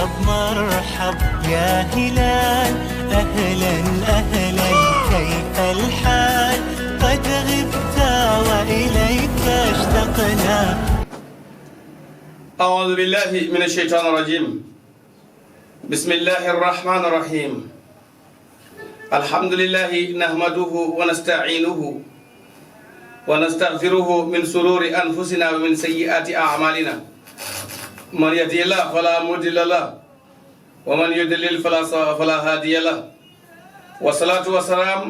مرحب مرحب يا هلال أهلا أهلا كيف الحال قد غبت وإليك اشتقنا. أعوذ بالله من الشيطان الرجيم. بسم الله الرحمن الرحيم. الحمد لله نحمده ونستعينه ونستغفره من شرور أنفسنا ومن سيئات أعمالنا. من يهده الله فلا مضل له ومن يضلل فلا هادي له. والصلاة والسلام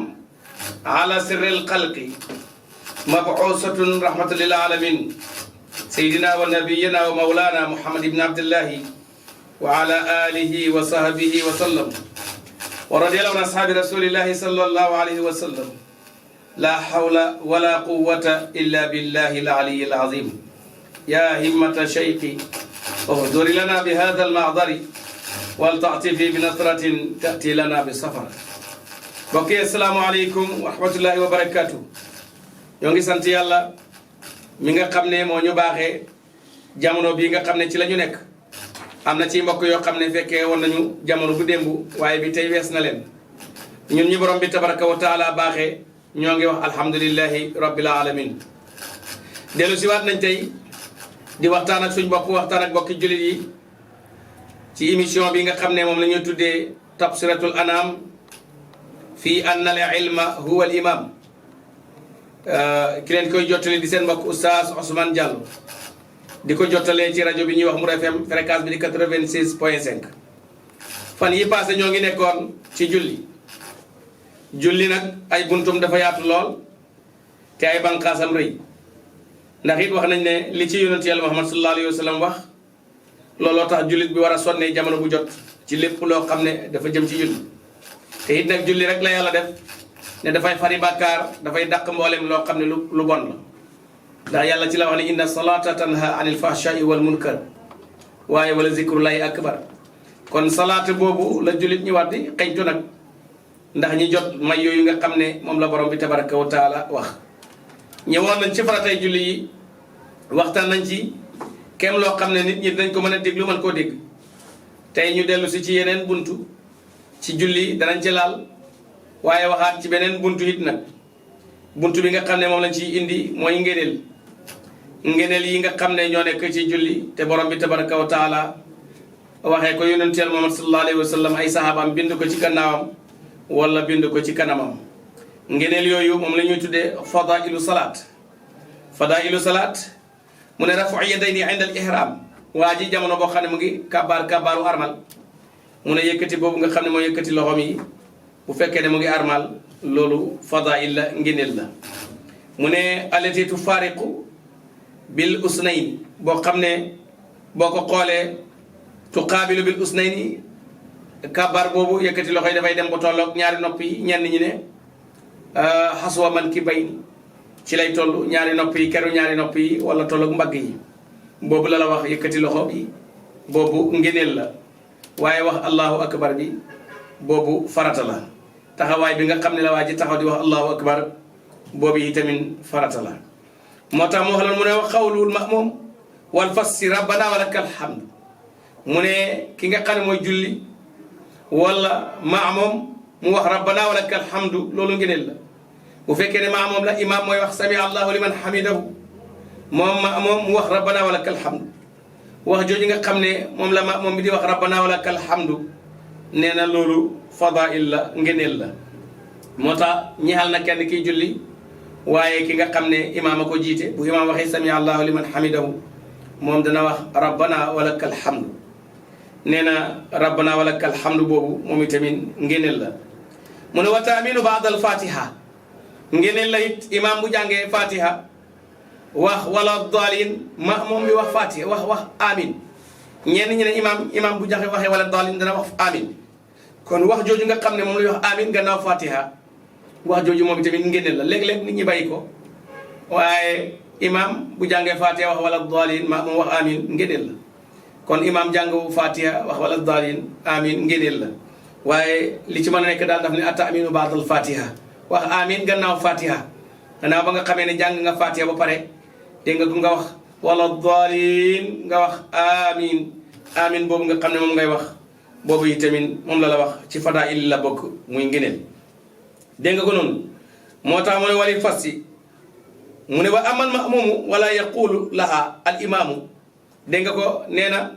على سر الخلق مبعوثة رحمة للعالمين سيدنا ونبينا ومولانا محمد بن عبد الله وعلى آله وصحبه وسلم ورضي الله عن أصحاب رسول الله صلى الله عليه وسلم. لا حول ولا قوة إلا بالله العلي العظيم. يا همة شيخي اهدر لنا بهذا المعذر ولتعطفي بنصرة تأتي لنا بسفر. بقي السلام عليكم ورحمة الله وبركاته. يونغي سانتي يالا ميغا خامني مو ñu baxé jamono bi nga xamné ci lañu nek amna ci mbokk yo xamné féké won nañu jamono bu dembu waye bi tay wess na len ñun ñi borom bi tabaraka wa taala baxé ñoo ngi wax alhamdulillahi rabbil alamin. delu ci wat nañ tay di waxtaan ak suñu bokk waxtaan ak bokki julit yi ci émission bi nga xamné mom lañu tuddé tafsiratul anam fi anna al ilma huwa al imam. ki leen koy jottali di seen mbokk oustaz Ousmane Diallo di ko jottalee ci rajo bi ñuy wax Mour FM fréquence bi di 96.5. fan yi passé ñoo ngi nekkoon ci julli nag ay buntum dafa yaatu lool te ay banqaasam rëy ndax it wax nañ ne li ci yonent yàlla Muhammad sallallahu alayhi wa sallam wax looloo tax jullit bi war a sonnee jamono bu jot ci lépp loo xam ne dafa jëm ci julli te it nag julli rek la yàlla def ne dafay fari bàkkaar dafay dàq mboolem loo xam ne lu bon la ndax yàlla ci la wax ne inna salata tanha anil fahshai wal munkar waaye wala zikrullahi akbar. kon salaat boobu la jullit ñi war di xeñtu nag ndax ñi jot may yooyu nga xam ne moom la borom bi tabaraka wa taala wax. ñëwoon nañ ci faratay julli yi waxtaan nañ ci kem loo xam ne nit ñi dañ ko mën a déglu mën koo dégg. tey ñu dellu si ci yeneen buntu ci julli danañ ci laal waaye waxaat ci beneen buntu it nag buntu bi nga xam ne moom lañ ciy indi mooy ngeneel yi nga xam ne ñoo nekk ci julli te borom bi tabaraka wa taala waxee ko yonent Yàlla Muhammad sallallahu alayhi wa sallam ay sahabaam bind ko ci gannaawam wala bind ko ci kanamam. ngeneel yooyu moom la ñuy tuddee fadailu salaat mu ne rafu yadayni inda al ihram waa ji jamono boo xam ne mu ngi kabaaru armal mu ne yëkkati boobu nga xam ne mooy yëkkati loxoom yi bu fekkee ne mu ngi armal loolu fadail la ngeneel la. mu ne alati tufaariqu bil usnayn boo xam ne boo ko xoolee tuqaabilu bil usnayni kabar boobu yëkkati loxo yi dafay dem ba tolloog ñaari nopp yi ñenn ñi ne xaswa man ki bay ci lay toll ñaari nopp yi keru ñaari nopp yi wala tolloog mbagg yi boobu la wax yëkkati loxo bi boobu ngeneel la. waaye wax allahu akbar bi boobu farata la. taxawaay bi nga xam ne la waa ji taxaw di wax allahu akbar boobu yi tamit farata la. moo tax moo xaloon mu ne wax xawlul ma'mum wal fassi rabbana wa lakal hamd mu ne ki nga xam ne mooy julli wala ma'mum mu wax rabbana wa lakal hamdu loolu ngeneel la. bu fekkee ne ma'mum la imam mooy wax sami allahu liman hamidahu moom ma'mum mu wax rabbana wa lakal hamdu wax jooju nga xam ne moom la ma'mum bi di wax rabbana wa lakal hamdu nee na loolu fadail la ngeneel la. moo tax ñeexal na kenn kiy julli waaye ki nga xam ne imaam a ko jiite bu imaam waxee sami allahu liman hamidahu moom dana wax rabbana wa lakal hamdu nee na rabbana wa lakal hamdu boobu moom itamit ngeneel la. mu ne wa taaminu baada al fatiha ngeneel la it imaam bu jàngee fatiha wax wala daalin ma'mum bi wax fatiha wax amin ñenn ñi ne imaam bu jaxe waxee wala daalin dana wax amin. kon wax jooju nga xam ne moom lay wax amin gannaaw fatiha wax jooju moom tamit ngeneel la léeg-léeg nit ñi bàyyi ko waaye imam bu jàngee fatiha wax wala daalin ma'mum wax amin ngeneel la. kon imam jàngu fatiha wax wala daalin amin ngeneel la waaye li ci mën a nekk daal daf ne atta aminu baadal fatiha wax amin gannaaw fatiha gannaaw ba nga xamee ne jàng nga fatiha ba pare dégg nga ko nga wax wala daalin nga wax amin amin boobu nga xam ne moom ngay wax boobu yi tamit moom la wax ci fadaa'il la bokk muy ngëneel dégg nga ko noonu moo tax mu ne walil fasti mu ne wa amal ma'mumu wala yaqulu laha al imaamu dégg nga ko nee na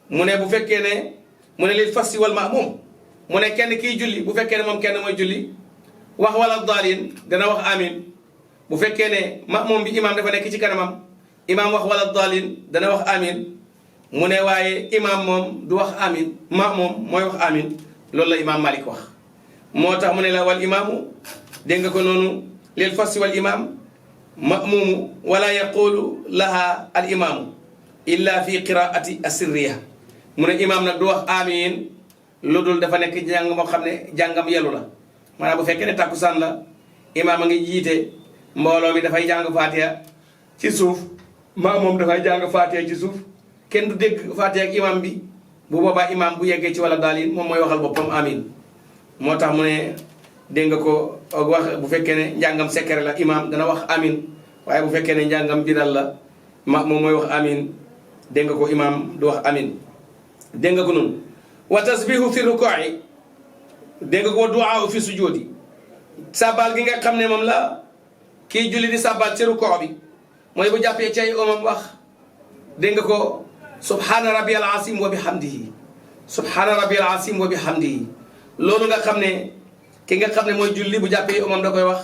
mu ne bu fekkee ne mu ne lil fasti wal ma'mum mu ne kenn kiy julli bu fekkee ne moom kenn mooy julli wax wala daalin dana wax amin bu fekkee ne ma'mum bi imaam dafa nekk ci kanamam imaam wax wala daalin dana wax amin mu ne waaye imaam moom du wax amin ma'mum mooy wax amin loolu la imaam Malik wax moo tax mu ne la wal imaamu dégg nga ko noonu lil fasti wal imaam ma'mumu wala yaqulu laha al imaamu illa fi qiraati asirriya mu ne imaam nag du wax amin lu dul dafa nekk jàng moo xam ne jàngam yelu la maanaam bu fekkee ne tàkkusaan la imaam a ngi jiite mbooloo mi dafay jàng faatiha ci suuf ma'mum dafay jàng faatiha ci suuf kenn du dégg faatiha ak imaam bi bu boobaa imaam bu yeggee ci wala daalin moom mooy waxal boppam amin moo tax mu ne dégg nga ko wax bu fekkee ne njàngam secret la imaam dana wax amin waaye bu fekkee ne njàngam biral la ma'mum mooy wax amin dégg nga ko imaam du wax amin dégg nga ko noonu wa tasbihu fi ruku'i dégg nga ko du'a fi sujudi sabal gi nga xam ne moom la kii julli di sabal ci ruku' bi mooy bu jàppee ci ay omam wax dégg nga ko subhana rabbiyal azim wa bihamdihi subhana rabbiyal azim wa bihamdihi loolu nga xam ne ki nga xam ne mooy julli bu jàppee omam da koy wax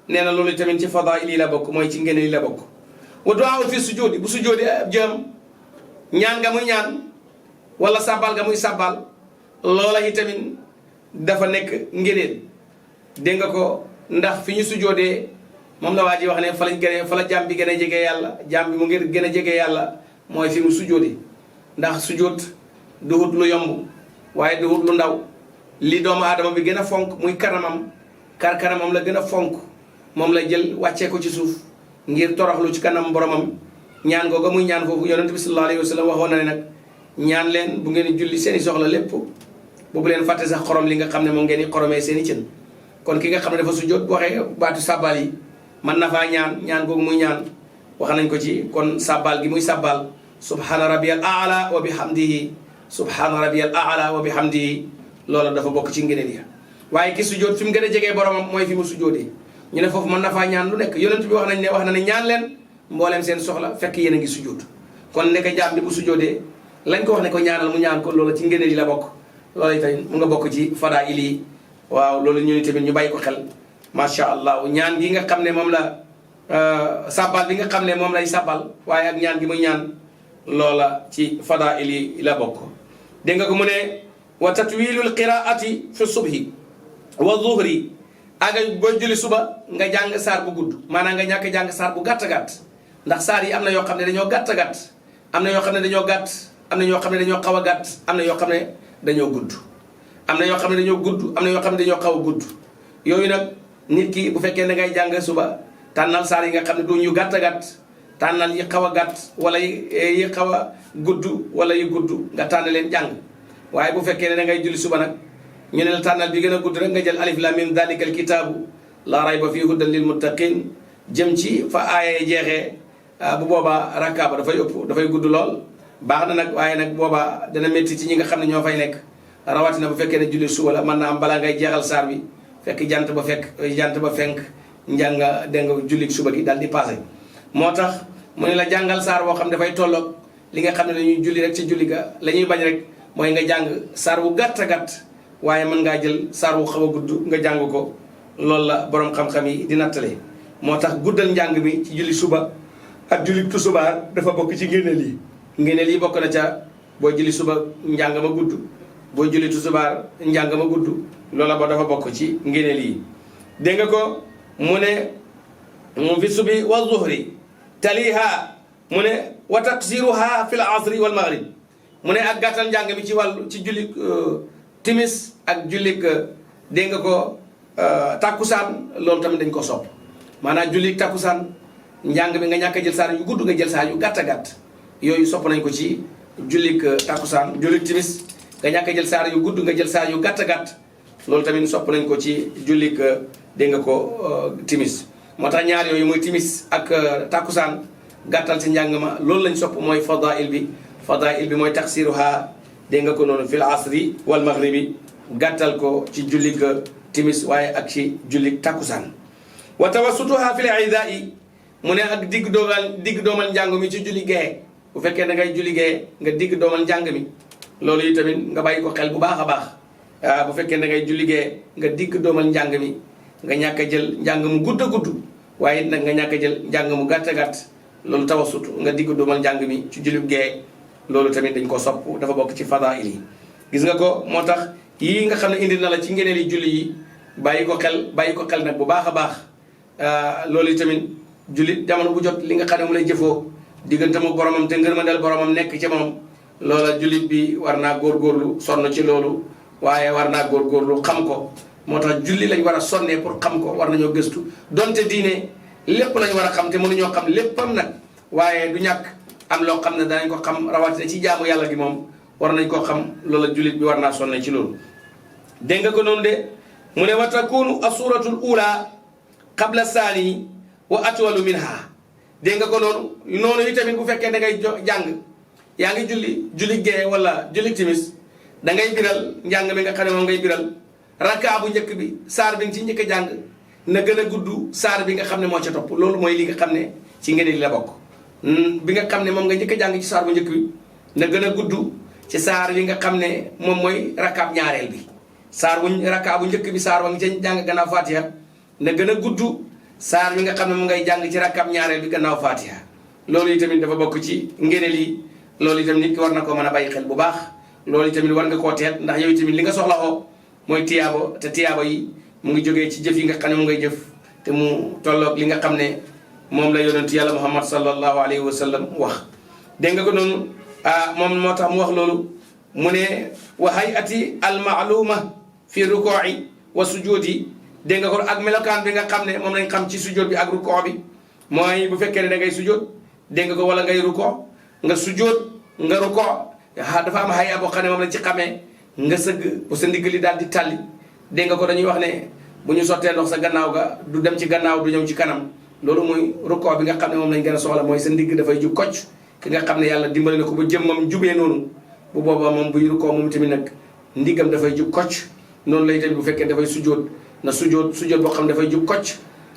nee na loolu tamit ci fadaa'il yi la bokk mooy ci ngëneel yi la bokk wa du'a fi sujudi bu sujudi jëm ñaan nga muy ñaan wala sabal nga muy sabal loola yi tamit dafa nekk ngëneel dégg nga ko ndax fi ñu sujoodee moom la waa ji wax ne fa lañ gën a fa la jaam bi gën a jege yàlla jaam bi mu ngir gën a jege yàlla mooy fi mu sujoodee ndax sujood duhut lu yomb waaye duhut lu ndaw li doomu aadama bi gën a fonk muy kanamam kanamam la gën a fonk moom la jël wàccee ko ci suuf ngir toroxlu ci kanam boromam ñaan googa muy ñaan foofu yonent bi sallallahu alayhi wa sallam waxoon na ne nag ñaan leen bu ngeen julli seeni soxla lépp boobu leen fàtte sax xorom li nga xam ne moom ngeen di xoromee seeni cën kon ki nga xam ne dafa sujjóot bu waxee baatu sàbbaal yi mën na faa ñaan googu muy ñaan wax nañ ko ci kon sàbbaal gi muy sàbbaal subhana rabbiyal a'la wa bihamdihi subhana rabbiyal a'la wa bihamdihi loola dafa bokk ci ngëneel ya waaye ki sujjóot fi mu gën a jegee boromam mooy fi mu sujjóotee ñu ne foofu mën na faa ñaan lu nekk yonent bi wax na ne ñaan leen mbooleem seen soxla fekk yéen a ngi sujjóot kon nekk jaam bi bu sujjóotee lañ ko wax ne ko ñaanal mu ñaan ko loola ci ngëneel yi la bokk loola tamit mu nga bokk ci fadaa'il yi waaw loolu ñu ni tamit ñu bàyyi ko xel macha allah ñaan gi nga xam ne moom la sabbal bi nga xam ne moom lay sabbal waaye ak ñaan gi muy ñaan loola ci fadaa'il yi la bokk dégg nga ko mu ne wa tatwilul qiraati fi subhi wa zuhri aga boo julli suba nga jàng saar bu gudd maanaam nga ñàkk jàng saar bu gàtt-gàtt ndax saar yi am na yoo xam ne dañoo gàtt-gàtt am na yoo xam ne dañoo gàtt am na yoo xam ne dañoo xaw a gàtt am na yoo xam ne dañoo gudd am na yoo xam ne dañoo gudd am na yoo xam ne dañoo xaw a gudd yooyu nag nit ki bu fekkee da ngay jàng suba tànnal saar yi nga xam ne du ñu gàtt-gàtt tànnal yi xaw a gàtt wala yi xaw a gudd wala yi gudd nga tànn leen jàng waaye bu fekkee ne da ngay julli suba nag ñu ne la tànnal bi gën a gudd rek nga jël alif lam mim dalika al kitaabu la rayba fii hudan lil muttaqin jëm ci fa aaya jeexee bu boobaa rakka ba dafay ëpp dafay gudd lool baax na nag waaye nag boobaa dana métti ci ñi nga xam ne ñoo fay nekk rawatina bu fekkee ne julli suba la mën na am balaa ngay jeexal saar bi fekk jant ba fenk njànga dégg nga julli suba gi daal di passé moo tax mu ne la jàngal saar boo xam ne dafay tolloog li nga xam ne dañuy julli rek ci julli ga la ñuy bañ rek mooy nga jàng saar wu gàtt gàtt waaye mën ngaa jël saar wu xaw a gudd nga jàng ko loolu la borom xam-xam yi di nattale moo tax guddal njàng mi ci julli suba ak julli tusubaar dafa bokk ci ngéneel yi bokk na ca boo julli suba njàng ma gudd boo julli tusubaar njàng ma gudd loola ba dafa bokk ci ngéneel yi dégg nga ko mu ne fi subi wa zuhri taliha mu ne wa taqsiruha fi l asri wal maghrib mu ne ak gàttal njàng mi ci wàllu ci julli timis ak julli dégg nga ko takkusaan loolu tamit dañ ko sopp maanaam julli takkusaan njàng mi nga ñàkk a jël saar yu gudd nga jël saar yu gàtt a gàtt yooyu sopp nañ ko ci jullik takkusaan jullik timis nga ñàkk a jël saar yu gudd nga jël saar yu gàtt a gàtt loolu tamit sopp nañ ko ci jullik dégg nga ko timis moo tax ñaar yooyu muy timis ak takkusaan gàttal ci njàng ma loolu lañ sopp mooy fadail bi fadail bi mooy taksiruha dégg nga ko noonu fil asri wal maghribi gàttal ko ci julli ga timis waaye ak ci julli takkusaan wa tawassutuha fil idaai mu ne ak digg doomal njàng mi ci julli gee bu fekkee da ngay julli gee nga digg doomal njàng mi loolu yi tamit nga bàyyi ko xel bu baax a baax bu fekkee da ngay julli gee nga digg doomal njàng mi nga ñàkk a jël njàng mu gudd a gudd waaye nag nga ñàkk a jël njàng mu gàtt a gàtt loolu tawassut nga digg doomal njàng mi ci julli gee loolu tamit dañ ko sopp dafa bokk ci fadail yi gis nga ko moo tax yii nga xam ne indi na la ci ngeneel yi julli yi bàyyi ko xel nag bu baax a baax loolu yi tamit jullit jamono bu jot li nga xam ne mu lay jëfoo diggante mu boromam te ngërmandeel boromam nekk ci moom loola jullit bi war naa góorgóorlu sonn ci loolu waaye war naa góorgóorlu xam ko moo tax julli lañ war a sonnee pour xam ko war nañoo gëstu donte diine lépp lañ war a xam te mënuñoo xam léppam nag waaye du ñàkk am loo xam ne danañ ko xam rawatina ci jaamu yàlla gi moom war nañ koo xam loola jullit bi war naa sonne ci loolu dégg nga ko noonu de mu ne wa takunu asuratul ula qabla saani wa atwalu minha dégg nga ko noonu yi tamit bu fekkee da ngay jàng yaa ngi julli gee wala julli timis da ngay biral njàng mi nga xam ne moom ngay biral rakkaa bu njëkk bi saar bi nga ci njëkk a jàng na gën a gudd saar bi nga xam ne moo ca topp loolu mooy li nga xam ne ci ngeen la bokk bi nga xam ne moom nga njëkk a jàng ci saar bu njëkk bi na gën a gudd ci saar bi nga xam ne moom mooy rakkaab ñaareel bi rakkaa bu njëkk bi saar wa nga ca jàng gannaaw fatiha na gën a gudd saar bi nga xam ne moom ngay jàng ci rakkaab ñaareel bi gannaaw fatiha loolu yi tamit dafa bokk ci ngéneel yi loolu itam nit ki war na ko mën a bàyyi xel bu baax loolu itamit war nga koo teet ndax yow itamit li nga soxla woo mooy tiyaabo te tiyaabo yi mu ngi jógee ci jëf yi nga xam ne mu ngay jëf te mu tolloog li nga xam ne moom la yonentu yàlla muhammad sallallahu alayhi wa sallam wax dégg nga ko noonu moom moo tax mu wax loolu mu ne wa hayati al maaluma fi ruku'i wa sujudi dégg nga ko ak melokaan bi nga xam ne moom lañ xam ci sujud bi ak ruku' bi mooy bu fekkee ne da ngay sujud dégg nga ko wala ngay ruku' nga sujud nga ruku' dafa am haya boo xam ne moom lañ ci xamee nga sëgg bu sa ndigg li daal di tàlli dégg nga ko dañuy wax ne bu ñu sottee ndox sa gannaaw ga du dem ci gannaaw du ñëw ci kanam loolu mooy rukkoo bi nga xam ne moom lañ gën a soxla mooy sa ndigg dafay jub kocc ki nga xam ne yàlla dimbali na ko ba jëmmam jubee noonu bu boobaa moom buy rukkoo moom tamit nag ndiggam dafay jub kocc noonu lay tamit bu fekkee dafay sujjóot na sujjóot boo xam ne dafay jub kocc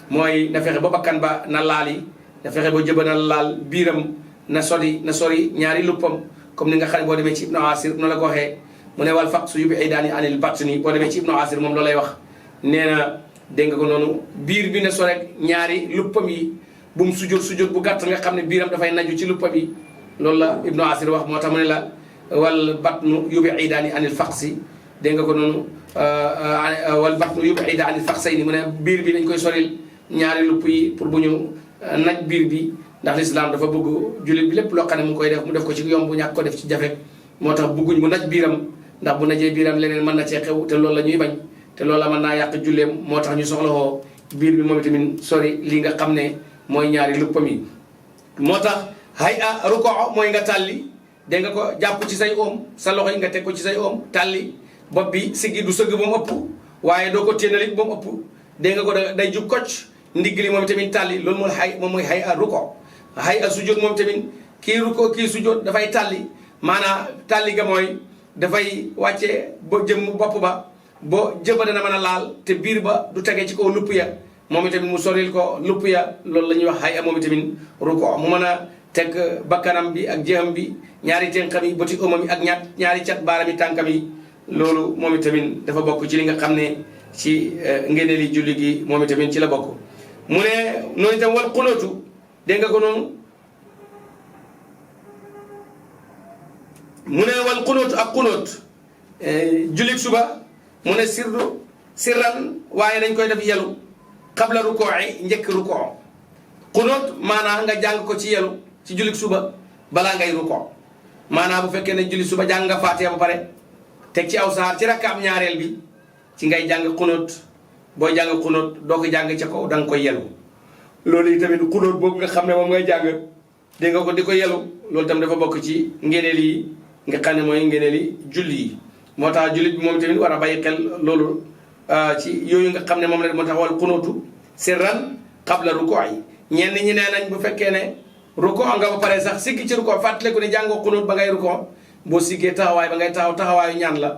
mooy na fexe ba bakkan ba na laal yi na fexe ba jëba na laal biiram na sori ñaari luppam comme ni nga xam ne boo demee ci ibnu asir noonu la ko waxee mu ne wal faqsu yub'idaani anil batni boo demee ci ibnu asir moom loolu lay wax nee na dégg nga ko noonu biir bi ne so rek ñaari luppam yi bu mu sujjóot bu gàtt nga xam ne biiram dafay naju ci luppam yi loolu la ibnu asir wax moo tax mu ne la wal batnu yub'idaani anil faqsi dégg nga ko noonu wal batnu yub'ida anil faqsayni mu ne biir bi dañ koy soril ñaari lupp yi pour bu ñu naj biir bi ndax lislaam dafa bëgg jullit bi lépp loo xam ne mu ngi koy def mu def ko ci yomb bu ñàkk ko def ci jafe moo tax bëgguñ mu naj biiram ndax bu najee biiram leneen mën na cee xew te loolu la ñuy bañ te loolu la mën naa yàq julleem moo tax ñu soxla woo biir bi moom itamit sori li nga xam ne mooy ñaari luppam yi moo tax ruko mooy nga tàlli dégg nga ko jàpp ci say oom sa loxo yi nga teg ko ci say oom tàlli bopp bi siggi du sëgg ba mu ëpp waaye doo ko téenalit ba mu ëpp dégg nga ko day jub kocc ndigg li moom tamit tàlli loolu mooy ruko sujjóot moom tamit kii ruko kii sujjóot dafay tàlli maanaam tàlli ga mooy dafay wàccee ba jëm bopp ba boo jëba dana mën a laal te biir ba du tege ci kaw lupp ya moom itamit mu soril ko lupp ya loolu la ñuy wax moom itamit ruko mu mën a teg bakkanam bi ak jéexam bi ñaari tenqam yi bëti ëmam yi ak ñaari cat baaram yi tànkam yi loolu moom itamit dafa bokk ci li nga xam ne ci ngeneeli julli gi moom itamit ci la bokk mu ne noonu itam wal xunóotu dégg nga ko noonu mu ne wal xunóotu ak xunóot jullit suba mu ne sirran waaye dañ koy def yelu xabla rukoo yi njëkk rukoo xunóot maanaam nga jàng ko ci yelu ci jullit suba balaa ngay rukoo maanaam bu fekkee ne jullit suba jàng nga faatiha ba pare teg ci aw saar ci rakkaam ñaareel bi ci ngay jàng xunóot booy jàng xunóot doo ko jàng ca kaw da nga koy yelu loolu yi tamit xunóot boobu nga xam ne moom ngay jàng dégg nga ko di ko yelu loolu tam dafa bokk ci ngeneel yi nga xam ne mooy ngeneel yi julli yi moo tax jullit bi moom tamit war a bàyyi xel loolu ci yooyu nga xam ne moom la moo tax wal xunóotu sirran qabla rukuu yi ñenn ñi nee nañ bu fekkee ne ruko nga ba pare sax siggi ci ruko fàttaliku ne jàngoo xunut ba ngay ruko boo siggee taxawaay ba ngay taxawaayu ñaan la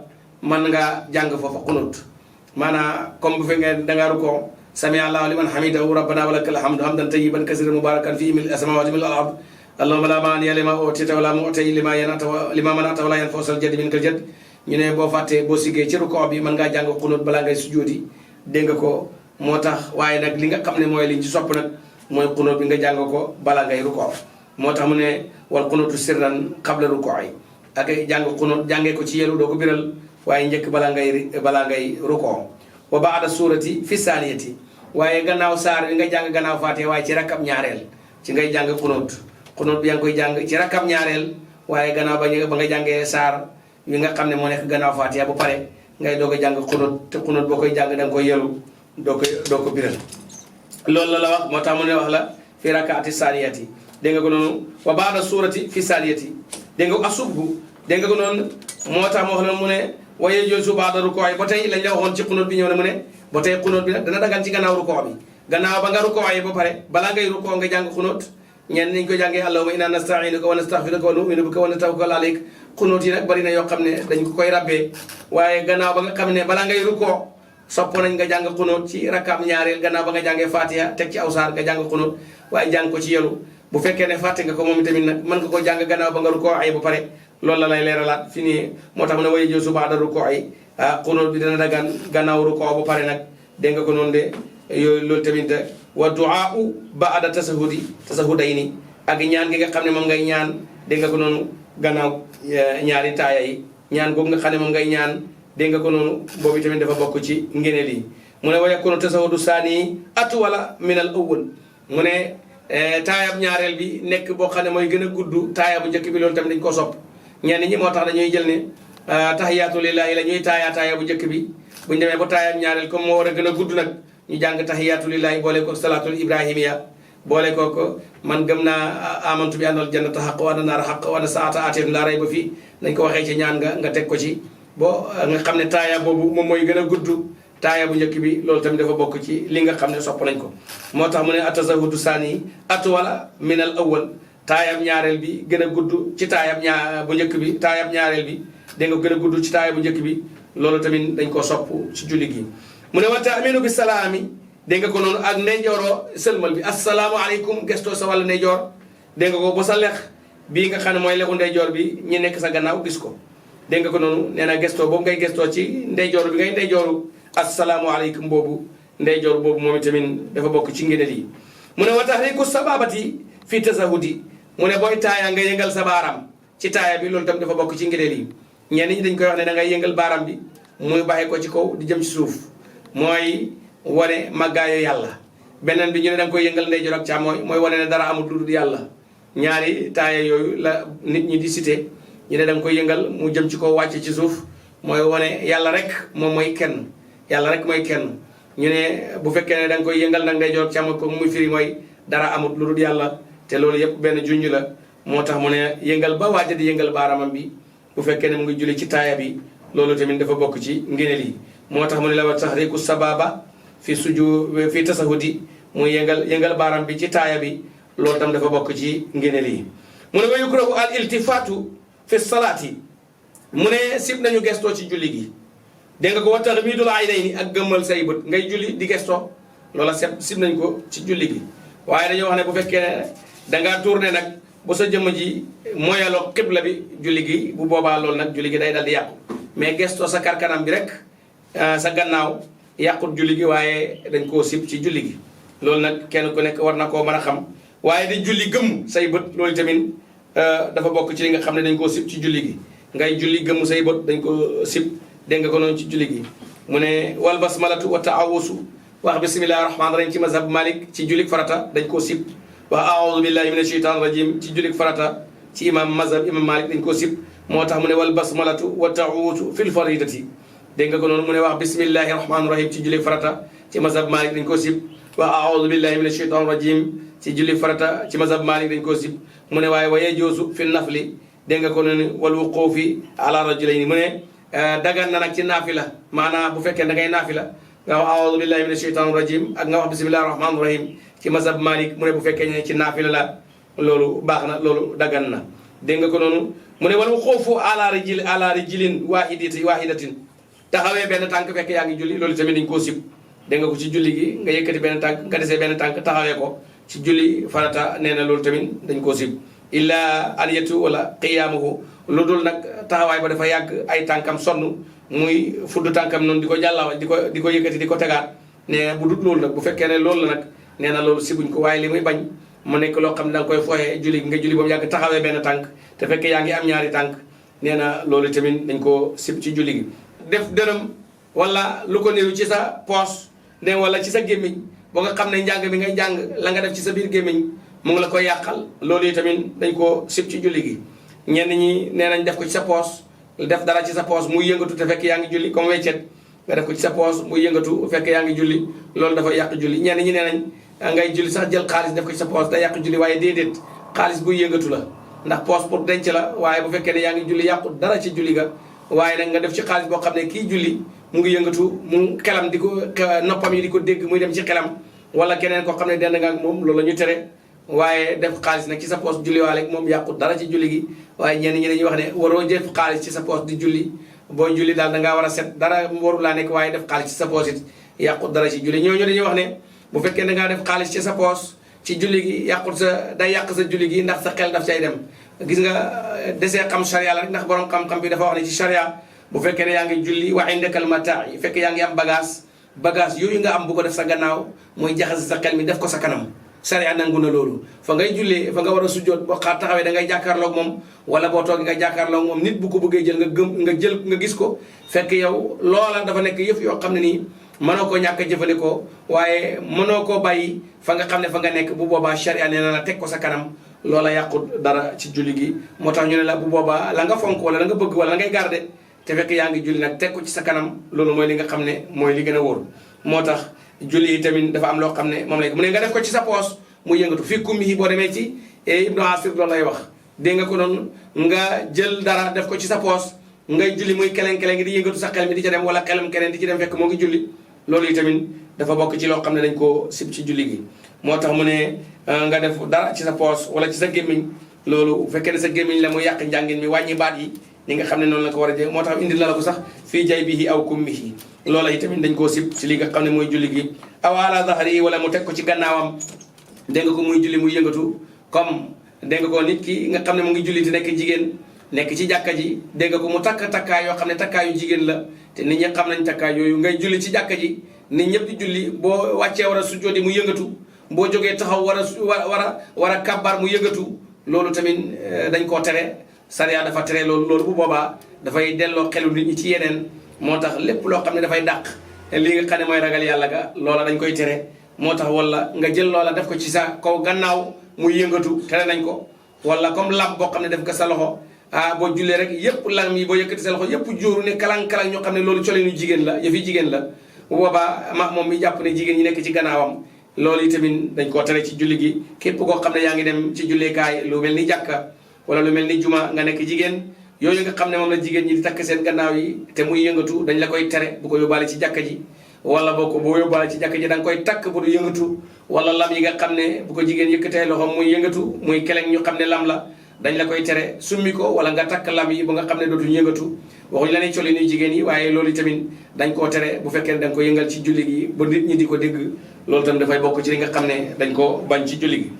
man nga jàng foofa xunut maanaam comme bu fekkee da nga ruko sami allahu liman hamidahu rabbana wa lakal hamdu hamdan tayyiban kasiran mubarakan fihi mil samawati mil ard allahumma la maani'a lima utita wa la mu'tiya lima mana'ta wa la yanfa'u zal jaddi minkal jadd ñu ne boo fàttee boo siggee ci ruko bi mën ngaa jàng xunut balaa ngay sujjóoti dégg nga ko moo tax waaye nag li nga xam ne mooy liñ ci sopp nag mooy xunut bi nga jàng ko balaa ngay ruko moo tax mu ne wal xunutu sirran qabla ruku'i ak jàng xunut jàngee ko ci yelu doo ko biral waaye njëkk balaa ngay ruko wa ba'da suurati fi saaniyati waaye gannaaw saar bi nga jàng gannaaw faatee waaye ci rakkab ñaareel ci ngay jàng xunut bi yaa ngi koy jàng ci rakkab ñaareel waaye gannaaw ba nga jàngee saar wi nga xam ne moo nekk gannaaw faatee bu pare ngay doog a jàng xunut te xunut boo koy jàng da nga koy yelu doo ko biral loolu la wax moo tax mu ne wax la fi rakaati saaniyati dégg nga ko noonu wa ba'da suurati fi saaniyati dégg nga asubbu dégg nga ko noonu moo tax mu wax la mu ne waye jooy su ba'da rukoo ba tey lañ la waxoon ci xunut bi ñëw na mu ne ba tey xunut bi nag dana dagan ci gannaaw rukoo bi gannaaw ba nga rukoo ba pare balaa ngay rukoo nga jàng xunut ñenn niñ ko jàngee allahumma inna nasta'inuka wa nastaghfiruka wa nu'minu bika wa natawakkalu alayk xunut yi nag bari na yoo xam ne dañ ko koy rabbee waaye gannaaw ba nga xam ne balaa ngay rukoo sopp nañ nga jàng xunut ci rakkaam ñaareel gannaaw ba nga jàngee fatiha teg ci aw saar nga jàng xunut waaye jàng ko ci yelu bu fekkee ne fàtte nga ko moom tamit nag mën nga ko jàng gannaaw ba nga rukoo ba pare loolu la lay leeralaat fi nii moo tax mu ne waye joosu ba'da rukoo xunut bi dana dagan gannaaw rukoo ba pare nag dégg nga ko noonu de yooyu loolu tamit wa du'aa'u ba'da tasahudayni ak ñaan gi nga xam ne moom ngay ñaan dégg nga ko noonu gannaaw ñaari taaya yi ñaan googu nga xam ne moom ngay ñaan dégg nga ko noonu boobu tamit dafa bokk ci ngëneel yi mu ne wa yakunu tasahudu saani atwala min al awwal mu ne taayab ñaareel bi nekk boo xam ne mooy gën a gudd taaya bu njëkk bi loolu tamit dañ ko sopp ñenn ñi moo tax dañuy jël ne tahiyaatu lillahi la ñuy taaya bu njëkk bi buñu demee ba taayab ñaareel comme moo war a gën a gudd nag ñu jàng tahiyaatu lillahi boole ko salaatul ibrahimiya boole ko man gëm naa amantu bi annal jannata haqq wa anna naara haqq wa anna saata aatiyatun laa rayba fii nañ ko waxee ci ñaan nga teg ko ci boo nga xam ne taaya boobu moom mooy gën a gudd taaya bu njëkk bi loolu tamit dafa bokk ci li nga xam ne sopp nañ ko moo tax mu ne atazahudu saani atwala min al awwal taayab ñaareel bi gën a gudd ci taayab bu njëkk bi taayab ñaareel bi dégg nga gën a gudd ci taayab bu njëkk bi loolu tamit dañ ko sopp ci julli gi mu ne wa taaminu bi salaami dégg nga ko noonu ak ndeyjooroo sëlmal bi assalaamu aleykum gestoo sa wàll ndeyjoor dégg nga ko ba sa lex bii nga xam ne mooy lexu ndeyjoor bi ñi nekk sa gannaaw gis ko dégg nga ko noonu nee na gestoo boobu ngay gestoo ci ndeyjoor bi ngay ndeyjooru assalaamu aleykum boobu ndeyjoor boobu moom itamit dafa bokk ci ngëneel yi mu ne wa tahriku sababati fi tasahudi mu ne booy taaya nga yëngal sa baaraam ci taaya bi loolu tam dafa bokk ci ngëneel yi ñenn ñi dañ koy wax ne da ngay yëngal baaraam bi muy bàyyi ko ci kaw di jëm ci suuf mooy wane màggaayu yàlla beneen bi ñu ne da nga koy yëngal ndeyjoor ak càmmooñ mooy wane ne dara amul lu dul yàlla ñaari taaya yooyu la nit ñi di cité ñu ne da nga koy yëngal mu jëm ci kaw wàcc ci suuf mooy wane yàlla rek moom mooy kenn yàlla rek mooy kenn ñu ne bu fekkee ne da nga koy yëngal nag ndeyjoor ak càmmooñ ko muy firi mooy dara amul lu dul yàlla te loolu yëpp benn junj la moo tax mu ne yëngal ba waaja di yëngal baaraamam bi bu fekkee ne mu ngi julli ci taaya bi loolu tamit dafa bokk ci ngëneel yi moo tax mu ne la wa tahriku sababa fi tasahudi muy yëngal baaraam bi ci taaya bi loolu tam dafa bokk ci ngëneel yi mu ne wa yukrahu al iltifatu fi salaati mu ne sib nañu gestoo ci julli gi dégg nga ko wa taxmiidul aynayni ak gëmmal say bët ngay julli di gestoo loola sib nañ ko ci julli gi waaye dañoo wax ne bu fekkee ne dangaa tourné nag bu sa jëmm ji moyaloo xibla bi julli gi bu boobaa loolu nag julli gi day dal di yàqu mais gestoo sa karkanam bi rek sa gannaaw yàqut julli gi waaye dañ koo sib ci julli gi loolu nag kenn ku nekk war na koo mën a xam waaye di julli gëmm say bët loolu tamit dafa bokk ci li nga xam ne dañ koo sib ci julli gi ngay julli gëmm say bët dañ ko sib dégg nga ko noonu ci julli gi mu ne wal basmalatu wa taawusu wax bismillahi rahmaani rahim ci mazhab malik ci julli farata dañ koo sib wax aoudu billahi min asheytan rajim ci julli farata ci mazhab imam malik dañ koo sib moo tax mu ne wal basmalatu wa taawusu fil faridati dégg nga ko noonu mu ne wax bismillahi rahmaani rahim ci julli farata ci mazhab malik dañ koo sib wax aoudu billahi min asheytan rajim ci julli farata ci mazhab malik dañ koo sib mu ne waaye waye joosu fi nafli dégg nga ko noonu wal wuqufi ala rajulayni mu ne dagan na nag ci naafila maanaam bu fekkee da ngay naafila nga wax aoudu billahi min asheytan rajim ak nga wax bismillahi rahmaani rahim ci mazhab malik mu ne bu fekkee ne ci naafila la loolu baax na loolu dagan na dégg nga ko noonu mu ne wala xoofu ala rijlin waahidatin taxawee benn tànk fekk yaa ngi julli loolu tamit dañ koo sib dégg nga ko ci julli gi nga yëkkati benn tànk nga desee benn tànk taxawee ko ci julli farata nee na loolu tamit dañ koo sib illa aliyatu wala qiyaamuhu lu dul nag taxawaay ba dafa yàgg ay tànkam sonn muy fudd tànkam noonu di ko jàllawa di ko yëkkati di ko tegaat nee na bu dut loolu nag bu fekkee ne loolu la nag nee na loolu sibuñ ko waaye li muy bañ mu nekk loo xam ne da nga koy fooyee julli nga julli ba mu yàgg taxawee benn tànk te fekkee yaa ngi am ñaari tànk nee na loolu tamit dañ koo sib ci julli gi def dërëm wala lu ko niru ci sa poos ne wala ci sa gémmiñ boo nga xam ne njàng mi ngay jàng la nga def ci sa biir gémmiñ mu ngi la koy yàqal loolu yi tamit dañ koo sib ci julli gi ñenn ñi nee nañ def ko ci sa poos def dara ci sa poos muy yëngatu te fekk yaa ngi julli comme weccet nga def ko ci sa poos muy yëngatu fekk yaa ngi julli loolu dafa yàq julli ñenn ñi nee nañ ngay julli sax jël xaalis def ko ci sa poos da yàq julli waaye déedéet xaalis buy yëngatu la ndax poos pour denc la waaye bu fekkee ne yaa ngi julli yàqu dara ci julli ga waaye nag nga def ci xaalis boo xam ne kii julli mu ngi yëngatu mu xelam di ko noppam yi di ko dégg muy dem ci xelam wala keneen koo xam ne dend nga ak moom loolu la ñu tere waaye def xaalis nag ci sa poos julli waale moom yàqu dara ci julli gi waaye ñenn ñi dañuy wax ne waroo def xaalis ci sa poos di julli boo julli daal da ngaa war a set dara waru laa nekk waaye def xaalis ci sa poos it yàqu dara ci julli ñooñu dañuy wax ne bu fekkee da ngaa def xaalis ci sa poos ci julli gi yàqut day yàq sa julli gi ndax sa xel daf cay dem gis nga desee xam charia la rek ndax borom xam-xam bi dafa wax ne ci charia bu fekkee ne yaa ngi julli wa indakal mataa yi fekk yaa ngi am bagage yooyu nga am bu ko def sa gannaaw mooy jaxase sa xel mi def ko sa kanam charia nangu na loolu fa ngay jullee fa nga war a sujjoot boo xaar taxawee da ngay jàkkaarloog moom wala boo toogee nga jàkkaarloog moom nit bu ko bëggee jël nga gis ko fekk yow loola dafa nekk yëf yoo xam ne nii mënoo koo ñàkk a jëfandikoo waaye mënoo koo bàyyi fa nga xam ne fa nga nekk bu boobaa charia nee na la teg ko sa kanam loola yàqut dara ci julli gi moo tax ñu ne la bu boobaa la nga fonk wala la nga bëgg wala la ngay garder te fekk yaa ngi julli nag teg ko ci sa kanam loolu mooy li nga xam ne mooy li gën a wóor moo tax julli yi tamit dafa am loo xam ne moom lay mu ne nga def ko ci sa poos mu yëngatu fii kummi yi boo demee ci Ibnu Asir loolu lay wax dégg nga ko noonu nga jël dara def ko ci sa poos ngay julli muy keleng-keleng di yëngatu sa xel mi di ca dem wala xelam keneen di ci dem fekk moo ngi julli loolu yi tamit dafa bokk ci loo xam ne dañ koo sib ci julli gi moo tax mu ne nga def dara ci sa poos wala ci sa gémmiñ loolu bu fekkee ne sa gémmiñ la mu yàq njàngin mi wàññi baat yi ñi nga xam ne noonu la ko war a jël moo tax indi la ko sax fii jay bihi aw kummihi loola yi tamit dañ koo sib ci li nga xam ne mooy julli gi aw ala zahri wala mu teg ko ci gannaawam dégg nga ko muy julli muy yëngatu comme dégg nga ko nit ki nga xam ne mu ngi julli te nekk jigéen nekk ci jàkka ji dégg nga ko mu takk takkaay yoo xam ne takkaayu jigéen la te nit ñi xam nañ takkaay yooyu ngay julli ci jàkka ji nit ñëpp di julli boo wàccee war a sujjoodi mu yëngatu boo jógee taxaw war a kabbar mu yëngatu loolu tamit dañ koo tere sariya dafa tere loolu bu boobaa dafay delloo xelu nit ñi ci yeneen moo tax lépp loo xam ne dafay dàq li nga xam ne mooy ragal yàlla ga loola dañ koy tere moo tax wala nga jël loola def ko ci sa kaw gannaaw muy yëngatu tere nañ ko wala comme lam boo xam ne def ko sa loxo boo jullee rek yëpp lam yi boo yëkkati sa loxo yëpp jóoru ne kalang-kalang ñoo xam ne loolu colinu jigéen la yëfi jigéen la bu boobaa moom mi jàpp ne jigéen ñi nekk ci gannaawam loolu yi tamit dañ koo tere ci julli gi képp koo xam ne yaa ngi dem ci julleekaay lu mel ni jàkka wala lu mel ni juma nga nekk jigéen yooyu nga xam ne moom la jigéen ñi di takk seen gannaaw yi te muy yëngatu dañ la koy tere bu ko yóbbaale ci jàkka ji wala boo yóbbaale ci jàkka ji da nga koy takk bu du yëngatu wala lam yi nga xam ne bu ko jigéen yëkkatee loxo muy yëngatu muy keleng ñu xam ne lam la dañ la koy tere summi ko wala nga takk lam yi ba nga xam ne dootuñu yëngatu waxuñu la ne coli ni jigéen yi waaye loolu tamit dañ koo tere bu fekkee ne da nga ko yëngal ci julli gi ba nit ñi di ko dégg loolu tamit dafay bokk ci li nga xam ne dañ ko bañ ci julli gi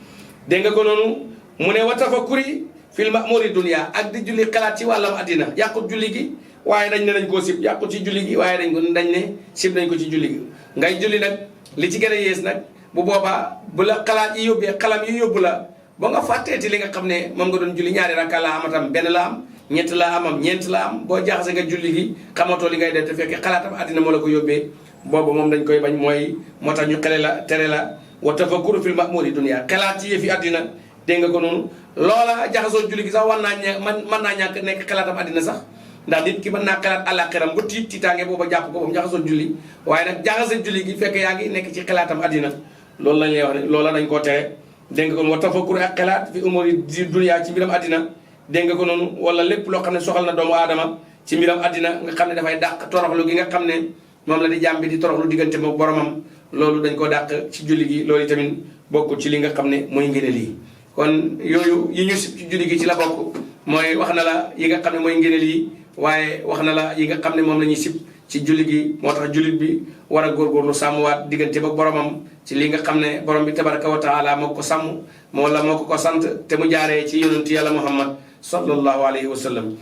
dégg nga ko noonu mu ne wa tafakkuri fil ma'muri dunya ak di julli xalaat ci wàllam addina yàqut julli gi waaye dañ ne dañ koo sib yàqut ci julli gi waaye dañ ne sib nañ ko ci julli gi ngay julli nag li ci gën a yées nag bu boobaa bu la xalaat yi yóbbee xalam yi yóbbu la ba nga fàtteeti li nga xam ne moom nga doon julli ñaari rakka la amatam benn la am ñett la amam ñeent la am boo jaxase nga julli gi xamatoo li ngay def te fekkee xalaatam addina moo la ko yóbbee boobu moom dañ koy bañ mooy moo tax ñu xele la tere la wa tafakkuru fil ma'muri dunya xalaat ci yëfi addina dégg nga ko noonu loola jaxasoo julli gi sax war naa mën naa ñàkk nekk xalaatam addina sax ndax nit ki mën naa xalaat àllaaxiram ba tiitaange booba jàpp ko ba mu jaxasoo julli waaye nag jaxase julli gi fekk yaa ngi nekk ci xalaatam addina loolu lañ lay wax ne loola dañ koo tere dégg nga ko wa tafakkur ak xalaat fi umuri dunya ci mbiram addina dégg nga ko noonu wala lépp loo xam ne soxal na doomu aadama ci mbiram addina nga xam ne dafay dàq toroxlu gi nga xam ne moom la di jàmm bi di toroxlu diggante moom boromam loolu dañ ko dàq ci julli gi loolu tamit bokk ci li nga xam ne mooy ngëneel yi kon yooyu yi ñu sib ci julli gi ci la bokk mooy wax na la yi nga xam ne mooy ngëneel yi waaye wax na la yi nga xam ne moom la ñuy sib ci julli gi moo tax jullit bi war a góorgóorlu sàmmwaat diggante ba boromam ci li nga xam ne borom bi tabaraka wa taala moo ko sàmm moo la moo ko sant te mu jaaree ci yonentu yàlla muhammad sallallahu alayhi wa sallam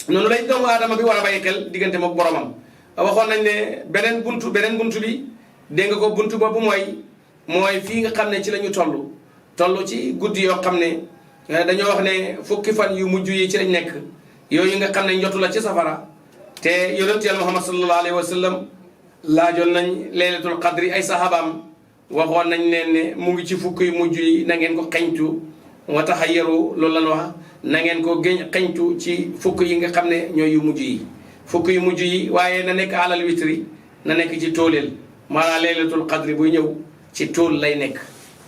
noonu lay doomu aadama bi war a bàyyi xel diggante mook boromam waxoon nañ ne beneen buntu bi dégg nga ko buntu boobu mooy fii nga xam ne ci la ñu toll ci guddi yoo xam ne dañoo wax ne fukki fan yu mujj yi ci lañ nekk yooyu nga xam ne njotu la ci safara te yonentu yàlla muhammad sallallahu alayhi wa sallam laajoon nañ laylatul qadri ay sahabaam waxoon nañ leen ne mu ngi ci fukk yu mujj yi na ngeen ko xeñtu wa taxayyaru loolu lan wax na ngeen ko xeñtu ci fukk yi nga xam ne ñooy yu mujj yi fukk yu mujj yi waaye na nekk alal witri na nekk ci tooleel maanaam laylatul qadri buy ñëw ci tool lay nekk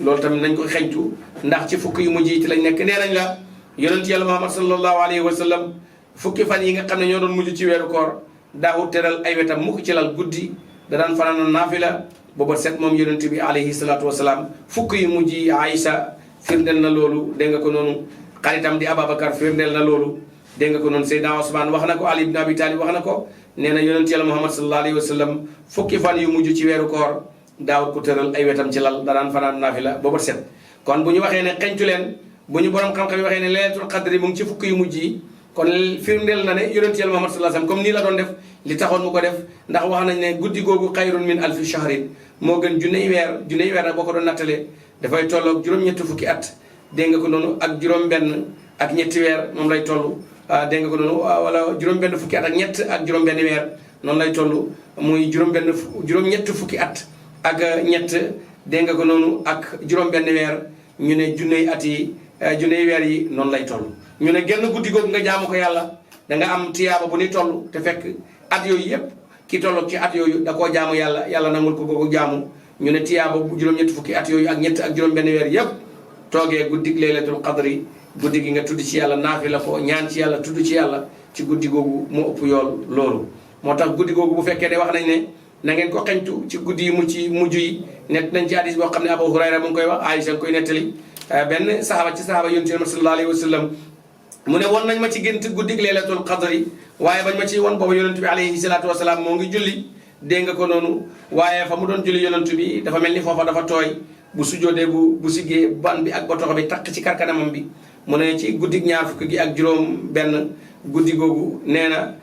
loolu tamit nañ ko xeñtu ndax ci fukk yu mujj yi ci lañ nekk nee nañ la yonentu yàlla muhammad sallallahu alayhi wa sallam fukki fan yi nga xam ne ñoo doon mujj ci weeru koor daawut teral ay wetam mukk ci lal guddi da daan fanaan naafila booba set moom yonent bi alayhi salaatu wasalaam fukk yu mujj yi Aïcha firndeel na loolu dégg nga ko noonu xaritam di Ababacar firndeel na loolu dégg nga ko noonu Seydina Ousmane wax na ko Ali ibn Abi Talib wax na ko nee na yonent yàlla muhammad sallallahu alayhi wa sallam fukki fan yu mujj ci weeru koor daawut ko tëral ay wetam ci lal da daan fanaan naafila booba set kon bu ñu waxee ne xeñtu leen bu ñu borom xam-xam yi waxee ne laylatul qadri mu ngi ci fukk yu mujj yi kon firndeel na ne yonent yàlla muhammad sallallahu alayhi wa sallam comme nii la doon def li taxoon mu ko def ndax wax nañ ne guddi googu xayrun min alfi shahrin moo gën junney weer nag boo ko doon nattalee dafay tolloog juróom-ñetti fukki at dégg nga ko noonu ak juróom-benn ak ñetti weer moom lay toll dégg nga ko noonu wala juróom-benn fukki at ak ñett ak juróom-benn weer noonu lay toll muy juróom-ñetti fukki at ak ñett dégg nga ko noonu ak juróom-benn weer ñu ne junney at yi junney weer yi noonu lay toll ñu ne genn guddi googu nga jaamu ko yàlla da nga am tiyaaba bu ni toll te fekk at yooyu yëpp ki tolloog ci at yooyu da koo jaamu yàlla nangul ko googu jaamu ñu ne tiyaaba bu juróom-ñetti fukki at yooyu ak ñett ak juróom-benn weer yëpp toogee guddig laylatul qadri guddi gi nga tudd ci yàlla naafila ko ñaan ci yàlla tudd ci yàlla ci guddi googu moo ëpp yool loolu moo tax guddi googu bu fekkee de wax nañ ne na ngeen ko xeñtu ci guddi yi mujj yi net nañ ci hadis boo xam ne Abu Hurayra mu ngi koy wax Aïcha koy nettali benn saxaaba ci saxaaba yonent bi sallallahu alayhi wa sallam mu ne won nañ ma ci gént guddig laylatul qadri waaye bañ ma ci won boobu yonent bi alayhi salaatu wasalaam moo ngi julli dégg nga ko noonu waaye fa mu doon julli yonent bi dafa mel ni foofa dafa tooy bu sujjoodee bu siggee ban bi ak botox bi takk ci karkanamam bi mu ne ci guddig ñaar fukk gi ak juróom benn guddi googu nee na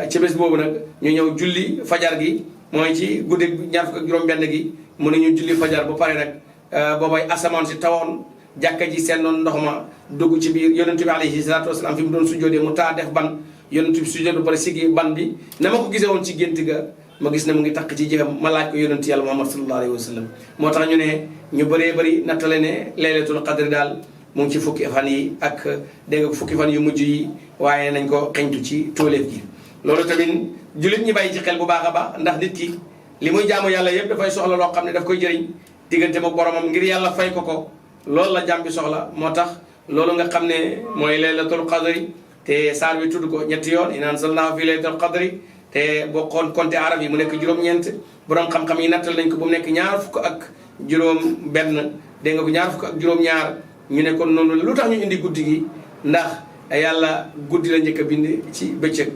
ci bés boobu nag ñu ñëw julli fajar gi mooy ci guddig ñaar fukk ak juróom benn gi mu ne ñu julli fajar ba pare nag boobay asamaan si tawoon jàkka ji seen noonu ndox ma dugg ci biir yonent bi alayhi salaatu wasalaam fi mu doon sujjoodee mu taa def ban yonent bi sujjood ba pare siggi ban bi na ma ko gisee woon ci gént ga ma gis ne mu ngi takk ci jëfam ma laaj ko yonent yàlla muhammad sallallahu alayhi wa sallam moo tax ñu ne ñu bëree bëri nattale ne laylatul qadri daal mu ngi ci fukki fan yi ak dégg nga fukki fan yu mujj yi waaye nañ ko xeñtu ci tóoleef gi loolu tamit jullit ñi bàyyi ci xel bu baax a baax ndax nit ki li muy jaamu yàlla yëpp dafay soxla loo xam ne daf koy jëriñ diggante ak boromam ngir yàlla fay ko loolu la jàmm bi soxla moo tax loolu nga xam ne mooy laylatul qadri te saar bi tudd ko ñetti yoon inna anzalnaahu fi laylatul qadri te boo xoon compté arab yi mu nekk juróom-ñeent borom xam-xam yi nattal nañ ko ba mu nekk ñaar fukk ak juróom benn dégg nga ko ñaar fukk ak juróom-ñaar ñu ne kon noonu lu tax ñu indi guddi gi ndax yàlla guddi la njëkk a bind ci bëccëg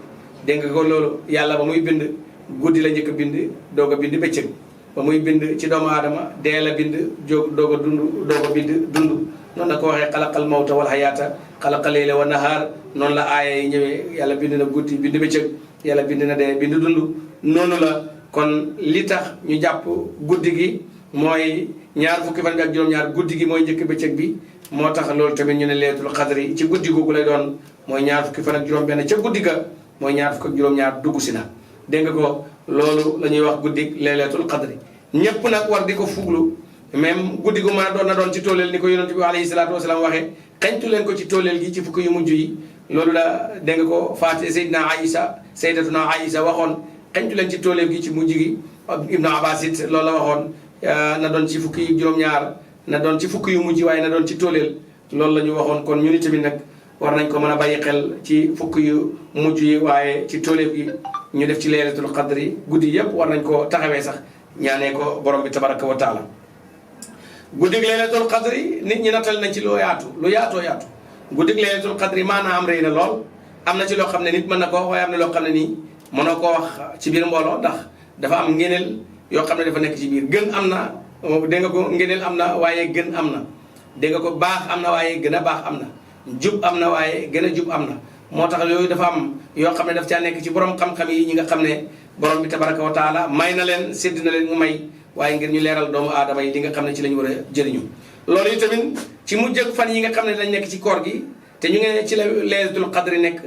dégg nga ko loolu yàlla ba muy bind guddi la njëkk a bind doog a bind bëccëg ba muy bind ci doomu aadama dee la bind jóg doog a bind dund noonu la ko waxee xalaqal mawta wal hayaata xalaqa layla wa nahaar noonu la aaya yi ñëwee yàlla bind na guddi bind bëccëg yàlla bind na dee bind dund noonu la kon li tax ñu jàpp guddi gi mooy ñaar fukki fan bi ak juróom-ñaar guddi gi mooy njëkk bëccëg bi moo tax loolu tamit ñu ne laylatul qadri ci guddi googu lay doon mooy ñaar fukki fan ak juróom-benn ca guddi ga mooy ñaar fukki ak juróom-ñaar dugg si na dégg nga ko loolu la ñuy wax guddi laylatul qadri ñëpp nag war di ko fuglu même guddi gu mën a doon na doon ci tooleel ni ko yonent bi alayhi salaatu wasalaam waxee xeñtu leen ko ci tooleel gi ci fukki yu mujj yi loolu la dégg nga ko faate sayyidatuna Aïsa waxoon xeñtu leen ci tooleel gi ci mujj gi Ibnu Abbas it loolu la waxoon na doon ci fukki yu juróom-ñaar na doon ci fukki yu mujj waaye na doon ci tooleel loolu la ñu waxoon kon ñu ni tamit nag war nañ ko mën a bàyyi xel ci fukki yu mujj yi waaye ci tooleel gi ñu def ci laylatul qadri guddi yëpp war nañ ko taxawee sax ñaanee ko borom bi tabaraka wa taala guddig laylatul qadri nit ñi natal nañ ci lu yaatoo yaatu guddig laylatul qadri maanaam rëy na lool am na ci loo xam ne nit mën na ko wax waaye am na loo xam ne nii mënoo koo wax ci biir mbooloo ndax dafa am ngéneel yoo xam ne dafa nekk ci biir gën am na dégg nga ko ngéneel am na waaye gën am na dégg nga ko baax am na waaye gën a baax am na jub am na waaye gën a jub am na moo tax yooyu dafa am yoo xam ne daf caa nekk ci borom xam-xam yi ñi nga xam ne borom bi tabaraka wa taala may na leen sédd na leen mu may waaye ngir ñu leeral doomu aadama yi li nga xam ne ci la ñu war a jëriñu loolu yi tamit ci mujj ak fan yi nga xam ne dañ nekk ci koor gi te ñu ngi ci la laylatul qadri nekk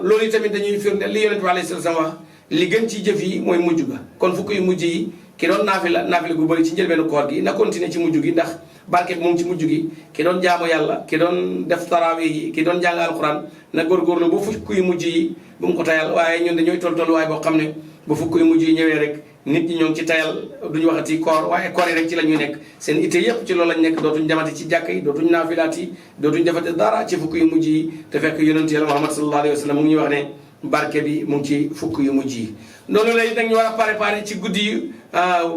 loolu yi tamit dañuy firnde li yonent bi alayhi salaam wax li gën ci jëf yi mooy mujj ga kon fukk yu mujj yi ki doon naafila gu bëri ci njëlbeenu koor gi na continuer ci mujj gi ndax barke bi moom ci mujj gi ki doon jaamu yàlla ki doon def tarawih yi ki doon jàng alquran na góorgóorlu ba fukk yu mujj yi bu mu ko tayal waaye ñun dañooy tolluwaay boo xam ne ba fukk yu mujj yi ñëwee rek nit ñi ñoo ngi ci tayal duñu waxati koor waaye koor yi rek ci la ñuy nekk seen itte yëpp ci loolu lañ nekk dootuñ demati ci jàkk yi dootuñ naafilaat yi dootuñ defati dara ci fukk yu mujj yi te fekk yonent yàlla Muhammad sallallahu alayhi wa sallam mu ngi ñuy wax ne barke bi mu ngi ci fukk yu mujj yi noonu lay nag ñu war a préparé ci guddi yi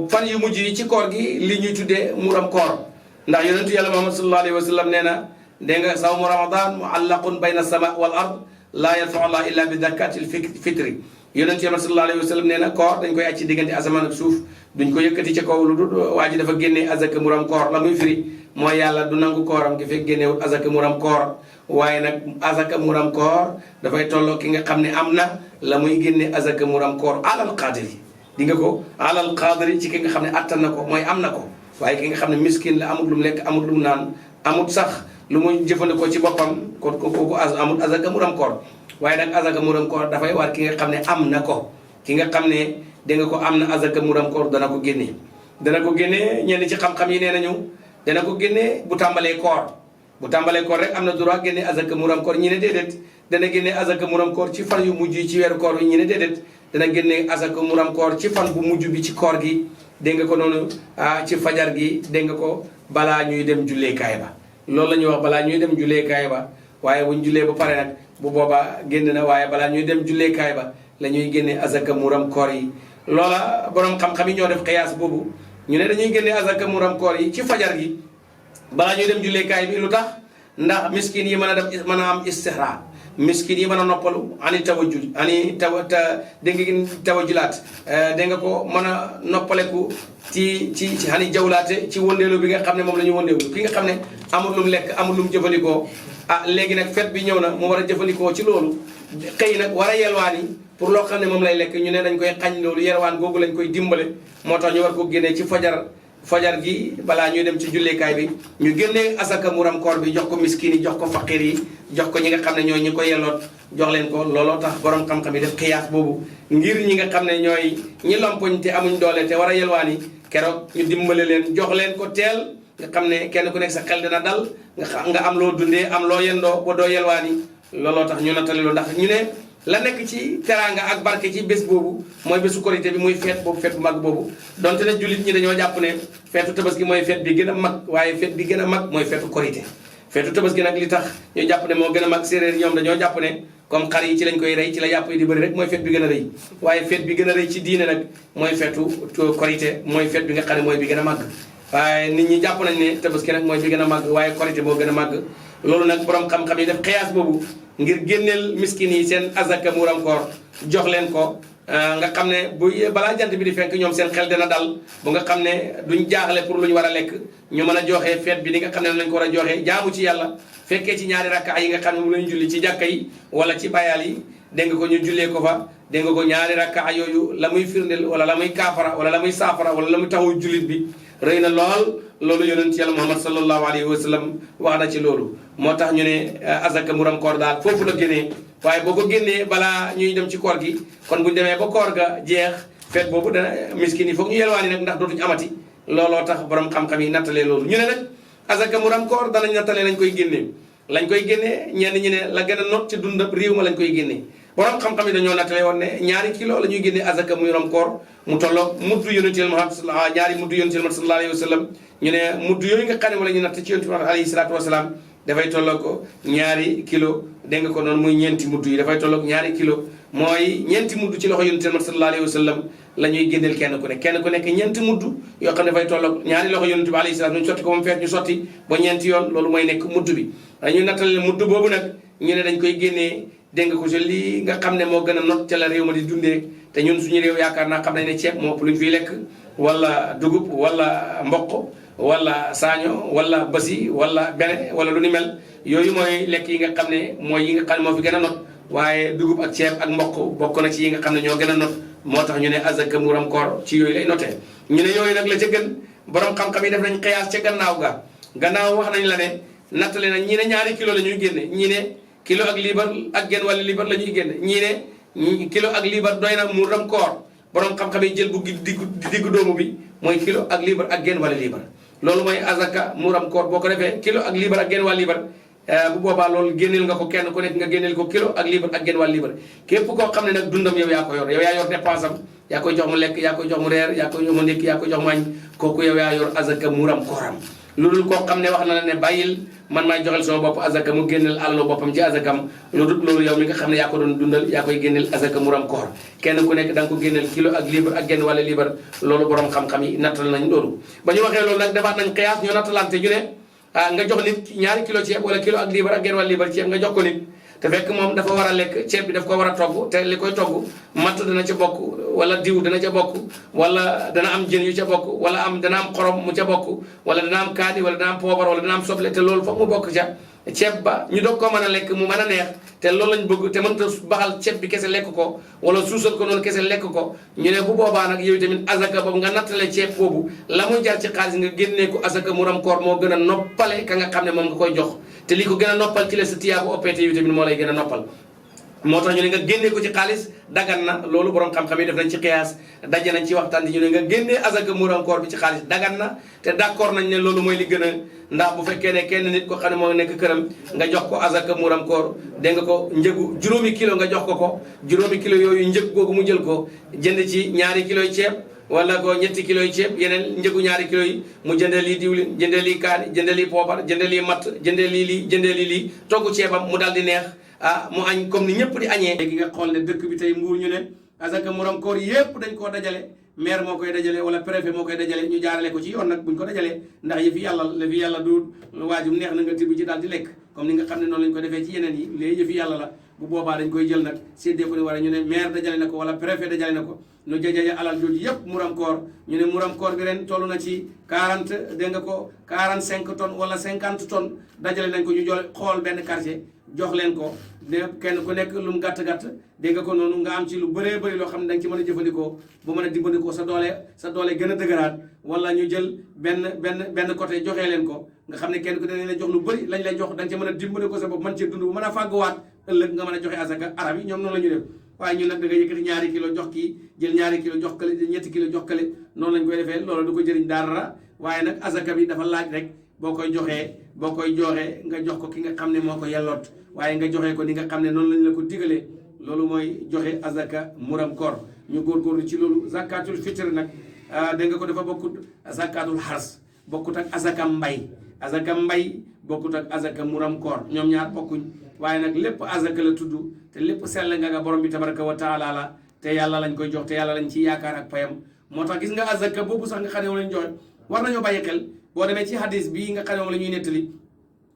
fan yu mujj yi ci koor gi li ñuy tuddee muram koor ndax yonentu yàlla Muhammad sallallahu alayhi wa sallam nee na dégg nga sawmu ramadan muallaqun bayna sama wal ard laa yarfau allah illa bi zakatil fitri yonentu yàlla sallallahu alayhi wa sallam nee na koor dañ koy aj ci diggante asamaan ak suuf duñ ko yëkkati ca kaw lu dul waa ji dafa génnee azaka muram koor la muy firi mooy yàlla du nangu kooram gi fekk génneewul azaka muram koor waaye nag azaka muram koor dafay tolloo ki nga xam ne am na la muy génne azaka muram koor alal qadiri di nga ko alal qadiri ci ki nga xam ne attan na ko mooy am na ko waaye ki nga xam ne miskin la amul lu mu lekk amul lu mu naan amul sax lu muy jëfandikoo ci boppam kon kooku amul azaka muram koor waaye nag azaka muram koor dafay war ki nga xam ne am na ko ki nga xam ne dégg nga ko am na azaka muram koor dana ko génne ñenn ci xam-xam yi nee nañu dana ko génne bu tàmbalee koor rek am na droit génne azaka muram koor ñi ne déedéet dana génne azaka muram koor ci fan yu mujj yi ci weeru koor yi ñi ne déedéet dana génne azaka muram koor ci fan bu mujj bi ci koor gi dégg nga ko noonu ci fajar gi dégg nga ko balaa ñuy dem julleekaay ba loolu la ñuy wax balaa ñuy dem julleekaay ba waaye buñ jullee ba pare nag bu boobaa génn na waaye balaa ñuy dem julleekaay ba la ñuy génne azaka muram koor yi loola borom xam-xam yi ñoo def xiyaas boobu ñu ne dañuy génne azaka muram koor yi ci fajar gi balaa ñuy dem julleekaay bi lu tax ndax miskin yi mën a am istihra miskin yi mën a noppalu ani tawajjul ani dégg nga tawajjulaat dégg nga ko mën a noppaleku ci hani jawlaate ci wëndeelu bi nga xam ne moom la ñu wëndeelu ki nga xam ne amul lu mu lekk amul lu mu jëfandikoo léegi nag fête bi ñëw na mu war a jëfandikoo ci loolu xëy nag war a yelwaani pour loo xam ne moom lay lekk ñu ne dañ koy xañ loolu yelwaan googu lañ koy dimbale moo tax ñu war ko génnee ci fajar gi balaa ñuy dem ci julleekaay bi ñu génnee asaka muram koor bi jox ko miskin yi jox ko faqir yi jox ko ñi nga xam ne ñooy ñi ko yelloot jox leen ko looloo tax borom xam-xam yi def xiyaas boobu ngir ñi nga xam ne ñooy ñi lompoñ te amuñ doole te war a yelwaan yi keroog ñu dimbale leen jox leen ko teel nga xam ne kenn ku nekk sa xel dina dal nga am loo dundee am loo yendoo ba doo yelwaan yi looloo tax ñu nattali lu ndax ñu ne la nekk ci teraanga ak barke ci bés boobu mooy bésu korité bi muy feet boobu feet bu mag boobu donte ne jullit ñi dañoo jàpp ne feetu tabaski mooy feet bi gën a mag waaye feet bi gën a mag mooy feetu korité feetu tabaski nag li tax ñu jàpp ne moo gën a mag séeréer ñoom dañoo jàpp ne comme xar yi ci lañ koy rey ci la yàpp yi di bëri rek mooy feet bi gën a rëy waaye feet bi gën a rëy ci diine nag mooy feetu korité mooy feet bi nga xam ne mooy bi gën a mag waaye nit ñi jàpp nañ ne tabaski nag mooy bi gën a mag waaye korité moo gën a mag loolu nag borom xam-xam yi def xiyaas boobu ngir génneel miskin yi seen azaka muram koor jox leen ko nga xam ne bu balaa jant bi di fenk ñoom seen xel dina dal bu nga xam ne duñ jaaxle pour lu ñu war a lekk ñu mën a joxe feet bi ni nga xam ne lañ ko war a joxe jaamu ci yàlla fekkee ci ñaari rakka yi nga xam ne moom la ñu julli ci jàkka yi wala ci bayal yi dégg nga ko ñu jullee ko fa dégg nga ko ñaari rakka yooyu la muy firndeel wala la muy kaafara wala la muy saafara wala la muy taxaw jullit bi rëy na lool loolu yonent yàlla Muhammad sallallahu alayhi wa sallam wax na ci loolu moo tax ñu ne azaka muram koor daal foofu la génnee waaye boo ko génnee balaa ñuy dem ci koor gi kon buñu demee ba koor ga jeex feet boobu dana miskin yi foog ñu yelwaani nag ndax dootuñu amati looloo tax borom xam-xam yi nattalee loolu ñu ne nag azaka muram koor danañ nattalee lañ koy génnee ñenn ñi ne la gën a not ci dundab réew ma lañ koy génnee borom xam-xam yi dañoo nattale woon ne ñaari kilo la ñuy génnee azaka muram koor mu tolloog muddu yonent yàlla Muhammad ñaari muddu yonent yàlla sallallahu alayhi wa sallam ñu ne muddu yooyu nga xam ne wala ñu natt ci yonent bi alayhi salaatu wasalaam dafay tolloog ko ñaari kilo dégg nga ko noonu muy ñeenti muddu yi dafay tolloog ñaari kilo mooy ñeenti mudd ci loxo yonent bi sallallahu alayhi wa sallam la ñuy génneel kenn ku nekk ñeenti mudd yoo xam ne dafay tolloog ñaari loxo yonent bi alayhi salaam ñu sotti ko moom feet ñu sotti ba ñeenti yoon loolu mooy nekk mudd bi dañuy nattale mudd boobu nag ñu ne dañ koy génnee dégg nga ko ci lii nga xam ne moo gën a not ca la réew ma di dundee te ñun suñu réew yaakaar naa xam nañ ne ceeb moo ëpp lu ñu fiy lekk wala dugub wala mboq wala saaño wala basi wala bene wala lu ni mel yooyu mooy lekk yi nga xam ne mooy yi nga xam ne moo fi gën a not waaye dugub ak ceeb ak mboq bokk na ci yi nga xam ne ñoo gën a not moo tax ñu ne azaka muram koor ci yooyu lay notee ñu ne yooyu nag la ca gën borom xam-xam yi def nañ xiyaas ca gannaaw wax nañ la ne nattale na ñii ne ñaari kilo la ñuy génne ñii ne kilo ak liibar ak genn wàllu liibar la ñuy génne ñii ne kilo ak liibar doy na muram koor borom xam-xam yi jël bu diggu doomu bi mooy kilo ak liibar ak genn wàllu liibar loolu mooy azaka muram koor boo ko defee kilo ak liibar ak genn wàllu liibar bu boobaa loolu génneel nga ko kenn ku nekk nga génneel ko kilo ak liibar ak genn wàll liibar képp koo xam ne nag dundam yow yaa ko yor yow yaa yor dépense am yaa koy jox mu lekk yaa koy jox mu reer yaa koy jox mu ndékki yaa koy jox mu añ kooku yow yaa yor azaka muram kooram loolu koo xam ne wax na la ne bàyyil man maay joxel sama bopp azaka mu génneel alalu boppam ci azakam loolu yow mi nga xam ne yaa ko doon dundal yaa koy génneel azaka muram koor kenn ku nekk da nga ko génneel kilo ak liibar ak genn wàll liibar loolu borom xam-xam yi nattal nañ loolu ba ñu waxee loolu nag defaat nañ xiyaas ñu nattalante ñu ne nga jox nit ñaari kilo ceeb wala kilo ak liibar ak genn wàll liibar ceeb nga jox ko nit te fekk moom dafa war a lekk ceeb bi daf ko war a togg te li koy togg matt dana ca bokk wala diw dana ca bokk wala dana am jën yu ca bokk wala dana am xorom mu ca bokk wala dana am kaani wala dana am poobar wala dana am soble te loolu foog mu bokk ca ceeb ba ñu doog ko mën a lekk mu mën a neex te loolu lañ bëgg te mënta baxal ceeb bi kese lekk ko wala suusal ko noonu kese lekk ko ñu ne bu boobaa nag yow tamit azaka boobu nga nattale ceeb boobu la muy jar ci xaalis nga génnee ko azaka muram koor moo gën a noppale ka nga xam ne moom nga koy jox te li ko gën a noppal ci la sa tiyaabu oppeete yow tamit moo lay gën a noppal moo tax ñu ne nga génnee ko ci xaalis dagan na loolu borom xam-xam yi def nañ ci xiyaas daje nañ ci waxtaan di ñu ne nga génnee azaka muram koor bi ci xaalis dagan na te d'accord nañ ne loolu mooy li gën a ndax bu fekkee ne kenn nit ko xam ne moo nekk këram nga jox ko azaka muram koor dégg nga ko njëgu juróomi kilo nga jox ko juróomi kilo yooyu njëg googu mu jël ko jënd ci ñaari kiloy ceeb wala ko ñetti kilo yi ceeb yeneen njëgu ñaari kilo yi mu jëndee lii diwlin jëndee lii kaani jëndee lii poobar jëndee lii matt jëndee lii jëndee lii togg ceebam mu daal di neex mu añ comme ni ñëpp di añee léegi nga xool ne dëkk bi tey Mbuur ñu ne azaka muram koor yëpp dañ koo dajale maire moo koy dajale wala préfet moo koy dajale ñu jaarale ko ci yoon nag buñ ko dajalee ndax yëfi yàlla du waajum neex na nga tibb ci daal di lekk comme ni nga xam ne noonu lañ ko defee ci yeneen yi léegi yëfi yàlla la bu boobaa dañ koy jël nag séddee ko ni war a ñu ne maire dajale na ko wala préfet dajale na ko nu jajaye alal jooju yëpp muram koor ñu ne muram koor bi ren toll na ci 40 dégg nga ko 45 tonnes wala 50 tonnes dajale nañ ko ñu jol xool benn quartier jox leen ko de kenn ku nekk lu mu gàtt-gàtt dégg nga ko noonu nga am ci lu bëree bëri loo xam ne da nga ci mën a jëfandikoo bu mën a dimbandikoo sa doole gën a dëgëraat wala ñu jël benn côté joxee leen ko nga xam ne kenn ku ne la jox lu bëri lañ lay jox da nga ci mën a dimbandikoo sa bopp mën cee dund bu mën a fàgguwaat ëllëg nga mën a joxe asaka arab yi ñoom noonu la ñu def waaye ñun nag da nga yëkkati ñaari kilo jox kii jël ñaari kilo jox kale ñetti kilo jox kale noonu lañ koy defee loolu du ko jëriñ dara waaye nag asaka bi dafa laaj rek boo koy joxee nga jox ko ki nga xam ne moo ko yelloot waaye nga joxee ko ni nga xam ne noonu lañ la ko digalee loolu mooy joxe azaka muram koor ñu góorgóorlu ci loolu zakatul fitr nag dégg nga ko dafa bokkut zakatul xars bokkut ak azaka mbay bokkut ak azaka muram koor ñoom ñaar bokkuñ waaye nag lépp azaka la tudd te lépp sell nga borom bi tabaraka wa taala la te yàlla lañ koy jox te yàlla lañ ci yaakaar ak payam moo tax gis nga azaka boobu sax nga xam ne moom lañ joxe war nañoo bàyyi xel boo demee ci hadis bii nga xam ne moom la ñuy nettali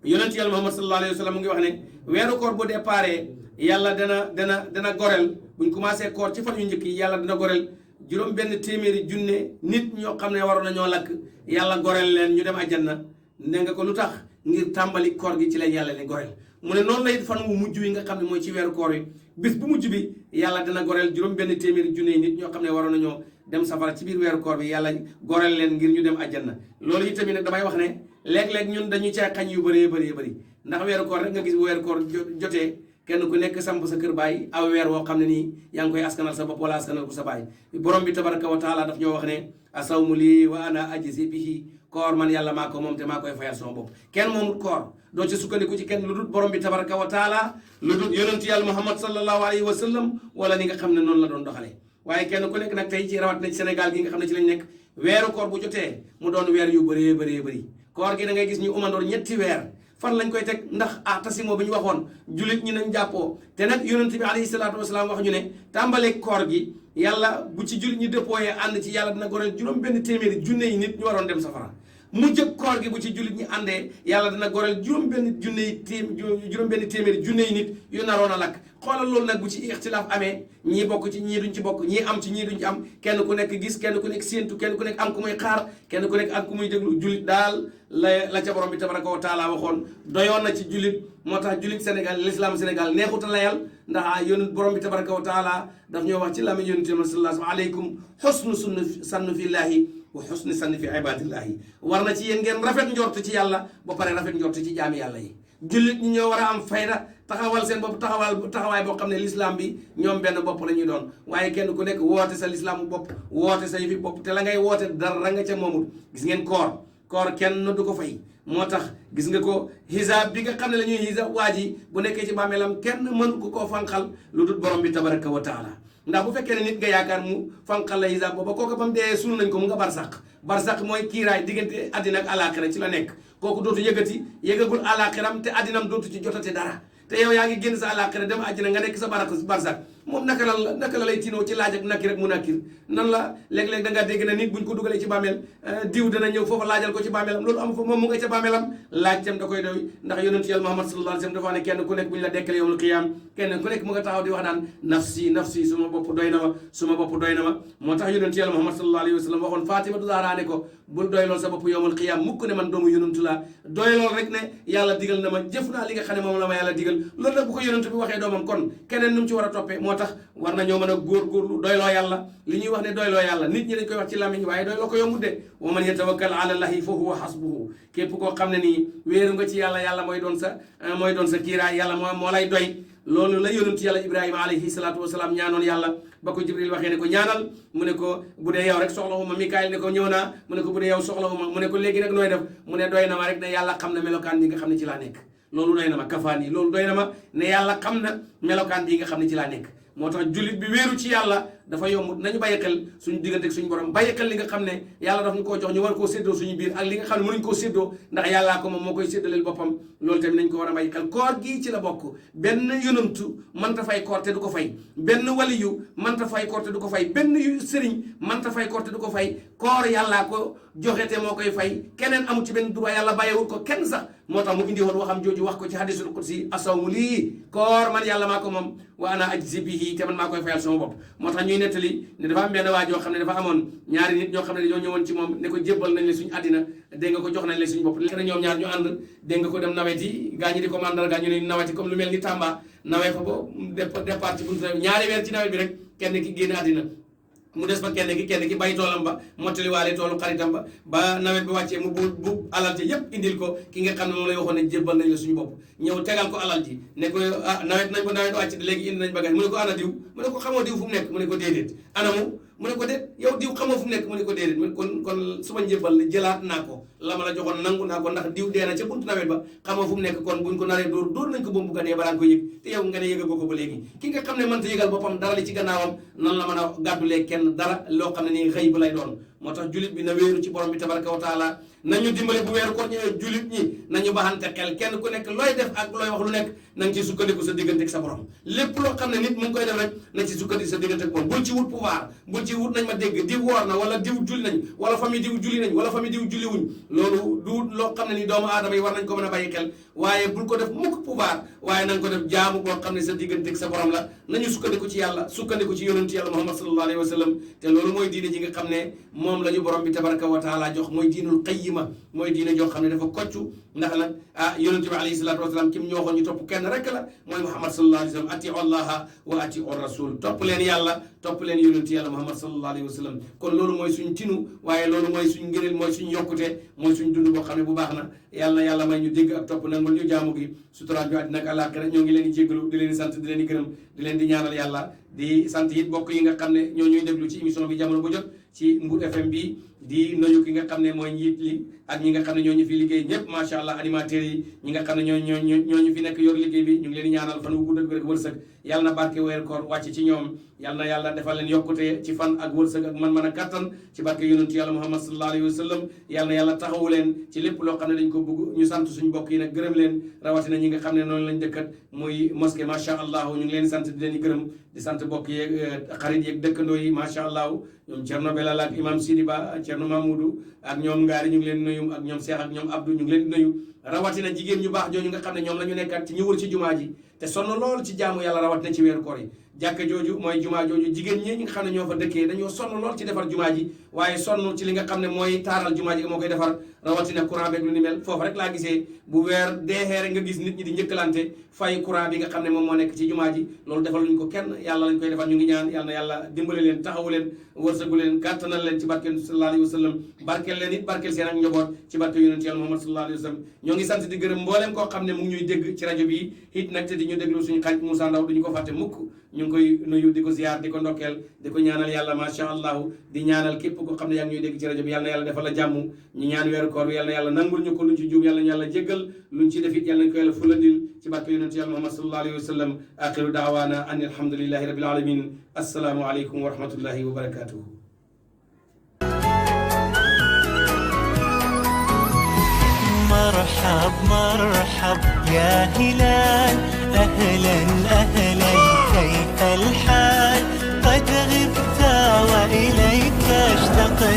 yonent yàlla Muhammad sallallahu alayhi wa sallam mu ngi wax ne weeru koor bu déparé yàlla dana gorel buñ commencé koor ci fan yu njëkk yi yàlla dana gorel juróom benn téeméeri junne nit ñoo xam ne waroon nañoo lakk yàlla gorel leen ñu dem àjjana ne nga ko lu tax ngir tàmbali koor gi ci leen yàlla leen gorel mu ne noonu lay fan wu mujj wi nga xam ne mooy ci weeru koor wi bis bu mujj bi yàlla dana gorel juróom benn téeméeri junne nit ñoo xam ne waroon nañoo dem safara ci biir weeru koor bi yàlla gorel leen ngir ñu dem àjjana loolu itamit nag damay wax ne léeg-léeg ñun dañu cee xañ yu bëree bëri ndax weeru koor rek nga gis bu weeru koor jotee kenn ku nekk samp sa kër baay aw weer woo xam ne nii yaa ngi koy askanal sa bopp wala askanal ko sa baay borom bi tabaraka wa taala daf ñoo wax ne asawmu lii wa ana ajzi bihi koor man yàlla maa ko moom te maa koy fayal sama bopp kenn moomut koor doo ci sukkandiku ci kenn lu dul borom bi tabaraka wa taala lu dul yonentu yàlla muhammad sallallahu alayhi wa sallam wala ni nga xam ne noonu la doon doxalee waaye kenn ku nekk nag tey ci rawat na ci Sénégal gi nga xam ne ci lañ nekk weeru koor bu jotee mu doon weer yu bëree bëri koor gi da ngay gis ñu umandoor ñetti weer fan lañ koy teg ndax atasimoo bi ñu waxoon julit ñi nañ jàppoo te nag yonent bi alayhi salaatu wasalaam wax ñu ne tàmbale koor gi yàlla bu ci julit ñi dëppooyee ànd ci yàlla dina goreel juróom benn téeméeri junne yi nit ñu waroon dem safara mu jëkk koor gi bu ci jullit ñi àndee yàlla dina goreel juróom benn téeméeri junne yi nit yu naroon a lakk xoolal loolu nag bu ci ixtilaaf amee ñii bokk ci ñii duñ ci bokk ñii am ci ñii duñ ci am kenn ku nekk gis kenn ku nekk séentu kenn ku nekk am ku muy xaar kenn ku nekk am ku muy déglu jullit daal la ca borom bi tabaraka wa taala waxoon doyoon na ci jullit moo tax jullit Sénégal l'islam Sénégal neexuta layal ndax yonent borom bi tabaraka wa taala daf ñoo wax ci lami yonent sallallahu alayhi wa sallam aleykum xusnu sannu fillahi wa xusni sanni fi ibadillahi war na ci yéen ngeen rafet njort ci yàlla ba pare rafet njort ci jaami yàlla yi jullit ñi ñoo war a am fayda taxawal seen bopp taxawaay boo xam ne l'islam bi ñoom benn bopp la ñuy doon waaye kenn ku nekk woote sa l'islam bopp woote sa yëfi bopp te la ngay woote dara nga ca moomul gis ngeen koor kenn du ko fay moo tax gis nga ko hisaab bi nga xam ne la ñuy hisaab waa ji bu nekkee ci bàmmeelam kenn mën ku koo fanqal lu dul borom bi tabaraka wa taala ndax bu fekkee ne nit nga yaakaar mu fanqal la hisaab booba kooku ba mu dee suul nañ ko mu nga barsaq mooy kiiraay diggante àddina ak alaxira ci la nekk kooku dootu yëgagul alaxiram te àddinam dootu ci jotate dara te yow yaa ngi génn sa alaxira dem àjjina nga nekk sa barsaq moom naka la lay tinoo ci laaj ak nakir ak mu nakir nan la léeg-léeg da nga dégg na nit buñ ko dugalee ci bàmmeel diw dana ñëw foofa laajal ko ci bàmmeelam loolu am fa moom mu nga ca bàmmeelam laajtam da koy doy ndax yonentu yàlla Muhammad sallallahu alayhi wasallam dafa ne kenn ku nekk buñ la dekkale yawmul qiyaam kenn ku nekk mu nga taxaw di wax naan nafsi suma bopp doy na ma moo tax yonentu yàlla Muhammad sallallahu alayhi wasallam waxoon Fatimatu Zahra ne ko bul doy lool sa bopp yawmul qiyaam mukk ne man doomu yonentu laa doy lool rek ne yàlla digal na ma jëf naa li nga xam ne moom la ma yàlla digal loolu nag bu ko yonentu bi waxee doomam kon keneen nu mu ci war a toppee moo tax war nañoo mën a góorgóorlu doyloo yàlla li ñuy wax ne doyloo yàlla nit ñi dañ koy wax ci làmmiñ waaye doyloo ko yombut de wa man yatawakkal ala llahi fa huwa hasbuhu képp koo xam ne nii wéeru nga ci yàlla mooy doon sa kiiraay yàlla moo lay doy loolu la yonentu yàlla Ibrahima alayhi salaatu wasalaam ñaanoon yàlla ba ko Jibril waxee ne ko ñaanal mu ne ko bu dee yow rek soxlawuma Mikaayil ne ko ñëw naa mu ne ko bu dee yow soxlawuma mu ne ko léegi nag nooy def mu ne doy na ma rek ne yàlla xam na melokaan bi nga xam ne ci laa nekk loolu doy na ma kafaan yi loolu doy na ma ne yàlla xam na melokaan bi nga xam ne ci laa nekk moo tax jullit bi wéeru ci yàlla dafa yomb nañu bàyyi xel suñu diggante ak suñu borom bàyyi xel li nga xam ne yàlla daf ñu koo jox ñu war koo séddoo suñu biir ak li nga xam ne mënuñ koo séddoo ndax yàllaa ko moom moo koy séddaleel boppam loolu tamit nañ ko war a bàyyi xel koor gii ci la bokk benn yonantu mënta fay koor te du ko fay benn waliyu mënta fay koor te du ko fay benn sëriñ mënta fay koor te du ko fay koor yàllaa ko joxe te moo koy fay keneen amu ci benn droit yàlla bàyyiwul ko kenn sax moo tax mu indi woon waxam jooju wax ko ci hadisul qudsi asawmu lii koor man yàlla maa ko moom wa ana ajzi bihi te man maa koy fayal sama bopp moo tax ñuy nettali ne dafa am benn waa joo xam ne dafa amoon ñaari nit ñoo xam ne dañoo ñëwoon ci moom ne ko jébbal nañ la suñu àddina dégg nga ko jox nañ la suñu bopp lekk na ñoom ñaar ñu ànd dégg nga ko dem nawet yi gaa ñi di ko mandarga ñu ne nawet yi comme lu mel ni Tamba nawet fa ba départ ci buntu ñaari weer ci nawet bi rek kenn ki génn àddina mu des fa kenn ki bay toolam ba mottali waale toolu xaritam ba nawet bi wàccee mu bu alal ji yépp indil ko ki nga xam ne moom lay waxoon ne jébbal nañ la suñu bopp ñëw tegal ko alal ji ne ko nawet nañ ko nawet wàcc léegi indi nañ bagage mu ne ko ana diw mu ne ko xamoo diw fu mu nekk mu ne ko déedéet anamu mu ne ko déet yow diw xamoo fu mu nekk mu ne ko déedéet mu kon suma njëbbal la jëlaat naa ko la ma la joxoon nangu naa ko ndax diw dee na ca buntu nawet ba xamoo fu mu nekk kon buñ ko naree dóor nañ ko ba mu ganee balaa nga ko yëg te yow nga ne yëgagoo ko ba léegi ki nga xam ne mënta yëgal boppam dara li ci gannaawam nan la mën a gàddulee kenn dara loo xam ne nii xëy bu lay doon moo tax julit bi na wéeru ci borom bi tabaraka wa taala nañu dimbale bu weeru ko ñëwee julit ñi nañu baxante xel kenn ku nekk looy def ak looy wax lu nekk na nga ci sukkandiku sa diggante ak sa borom lépp loo xam ne nit mu ngi koy def rek na ci sukkandiku sa diggante ak moom bul ci wut pouvoir bul ci wut nañ ma dégg diw woor na wala diw julli nañ wala famille diw julli nañ wala famille diw julli wuñ loolu du loo xam ne ni doomu aadama yi war nañ ko mën a bàyyi xel waaye bul ko def mukk pouvoir waaye na nga ko def jaamu boo xam ne sa diggante ak sa borom la nañu sukkandiku ci yàlla sukkandiku ci yonentu yàlla Muhammad sallallahu alayhi wa sallam te loolu mooy diine ji nga xam ne moom la ñu borom bi tabaraka wa taala jox mooy diinul qayyima mooy diine joo xam ne dafa koccu ndax nag yonentu bi alayhi salatu wasalaam ki mu ñu waxoon ñu topp kenn rek la mooy Muhammad sallallahu alayhi wa sallam atiu allaha wa atiu rasul topp leen yàlla topp leen yonentu yàlla Muhammad sallallahu alayhi wa sallam kon loolu mooy suñ tinu waaye loolu mooy suñ ngëneel mooy suñ yokkute mooy suñ dund boo xam ne bu baax na yàlla may ñu dégg ak topp nangul ñu jaamu gi suturaan ñu àddina ak àllaaxira ñoo ngi leen di jéggalu di leen di sant di leen di gërëm di leen di ñaanal yàlla di sant it bokk yi nga xam ne ñoo ñuy déglu ci émission bi jamono bu jot ci Mbour FM bi di nuyu ki nga xam ne mooy njiit li ak ñi nga xam ne ñoo ñu fi liggéey ñëpp macha allah animateurs yi ñi nga xam ne ñoo ñu fi nekk yor liggéey bi ñu ngi leen di ñaanal fan wu gudd ak wér wërsëg yàlla na barke weer koor wàcc ci ñoom yàlla na yàlla defal leen yokkute ci fan ak wërsëg ak man-man ak kattan ci barke yonentu yàlla Muhammad sallallahu alayhi wa sallam yàlla na yàlla taxawu leen ci lépp loo xam ne dañ ko bëgg ñu sant suñu mbokk yi nag gërëm leen rawatina ñi nga xam ne noonu lañ dëkkat muy mosquée macha allah ñu ngi leen sant di leen gërëm di sant mbokk yeeg xarit yeeg dëkkandoo yi macha allah ñoom Thierno Belal ak imam Sidi Ba Thierno Mamoudou ak ñoom Ngaari ñu ngi leen nuyu ak ñoom Cheikh ak ñoom Abdou ñu ngi leen nuyu rawatina jigéen ñu baax jooju nga xam ne ñoom la ñu nekkat ci ñu wër ci jumaa ji te sonn lool ci jaamu yàlla rawatina ci weeru koor yi jàkka jooju mooy jumaa jooju jigéen ñi nga xam ne ñoo fa dëkkee dañoo sonn lool ci defar jumaa ji waaye sonn ci li nga xam ne mooy taaral jumaa ji moo koy defar rawatina courant beeg lu ni mel foofu rek laa gisee bu weer deexee rek nga gis nit ñi di njëkkalante fay courant bi nga xam ne moom moo nekk ci jumaa ji loolu defal luñ ko kenn yàlla lañ koy defal ñu ngi ñaan yàlla na yàlla dimbale leen taxawu leen wërsëgu leen kàttanal leen ci barkeel sallallahu alayhi wa sallam barkeel leen it barkeel seen ak njaboot ci barke yonent yàlla Muhammad sallallahu alayhi wa sallam ñoo ngi sant di gërëm mbooleem koo xam ne mu ngi ñuy dégg ci rajo bi it nag te di ñu déglu suñu xarit Moussa Ndaw duñu ko fàtte mukk ñu ngi koy nuyu di ko ziar di ko ndokkeel di ko ñaanal yàlla macha allah di ñaanal képp ko xam ne yaa ngi ñuy dégg ci rajo bi yàlla na yàlla defal la jàmm ñu ñaan weeru koor bi yàlla na yàlla nangul ñu ko luñ ci juum yàlla na yàlla jéggal luñ ci def it yàlla nañ ko yàlla fulandil ci barke yonent yàlla Muhammad sallallahu alayhi wa sallam axiru daawaana an alhamdulillahi rabbil alamin assalaamu aleykum wa rahmatullahi wa barakatuhu مرحب مرحب يا هلال أهلا أهلا كيف الحال قد غبت وإليك اشتقنا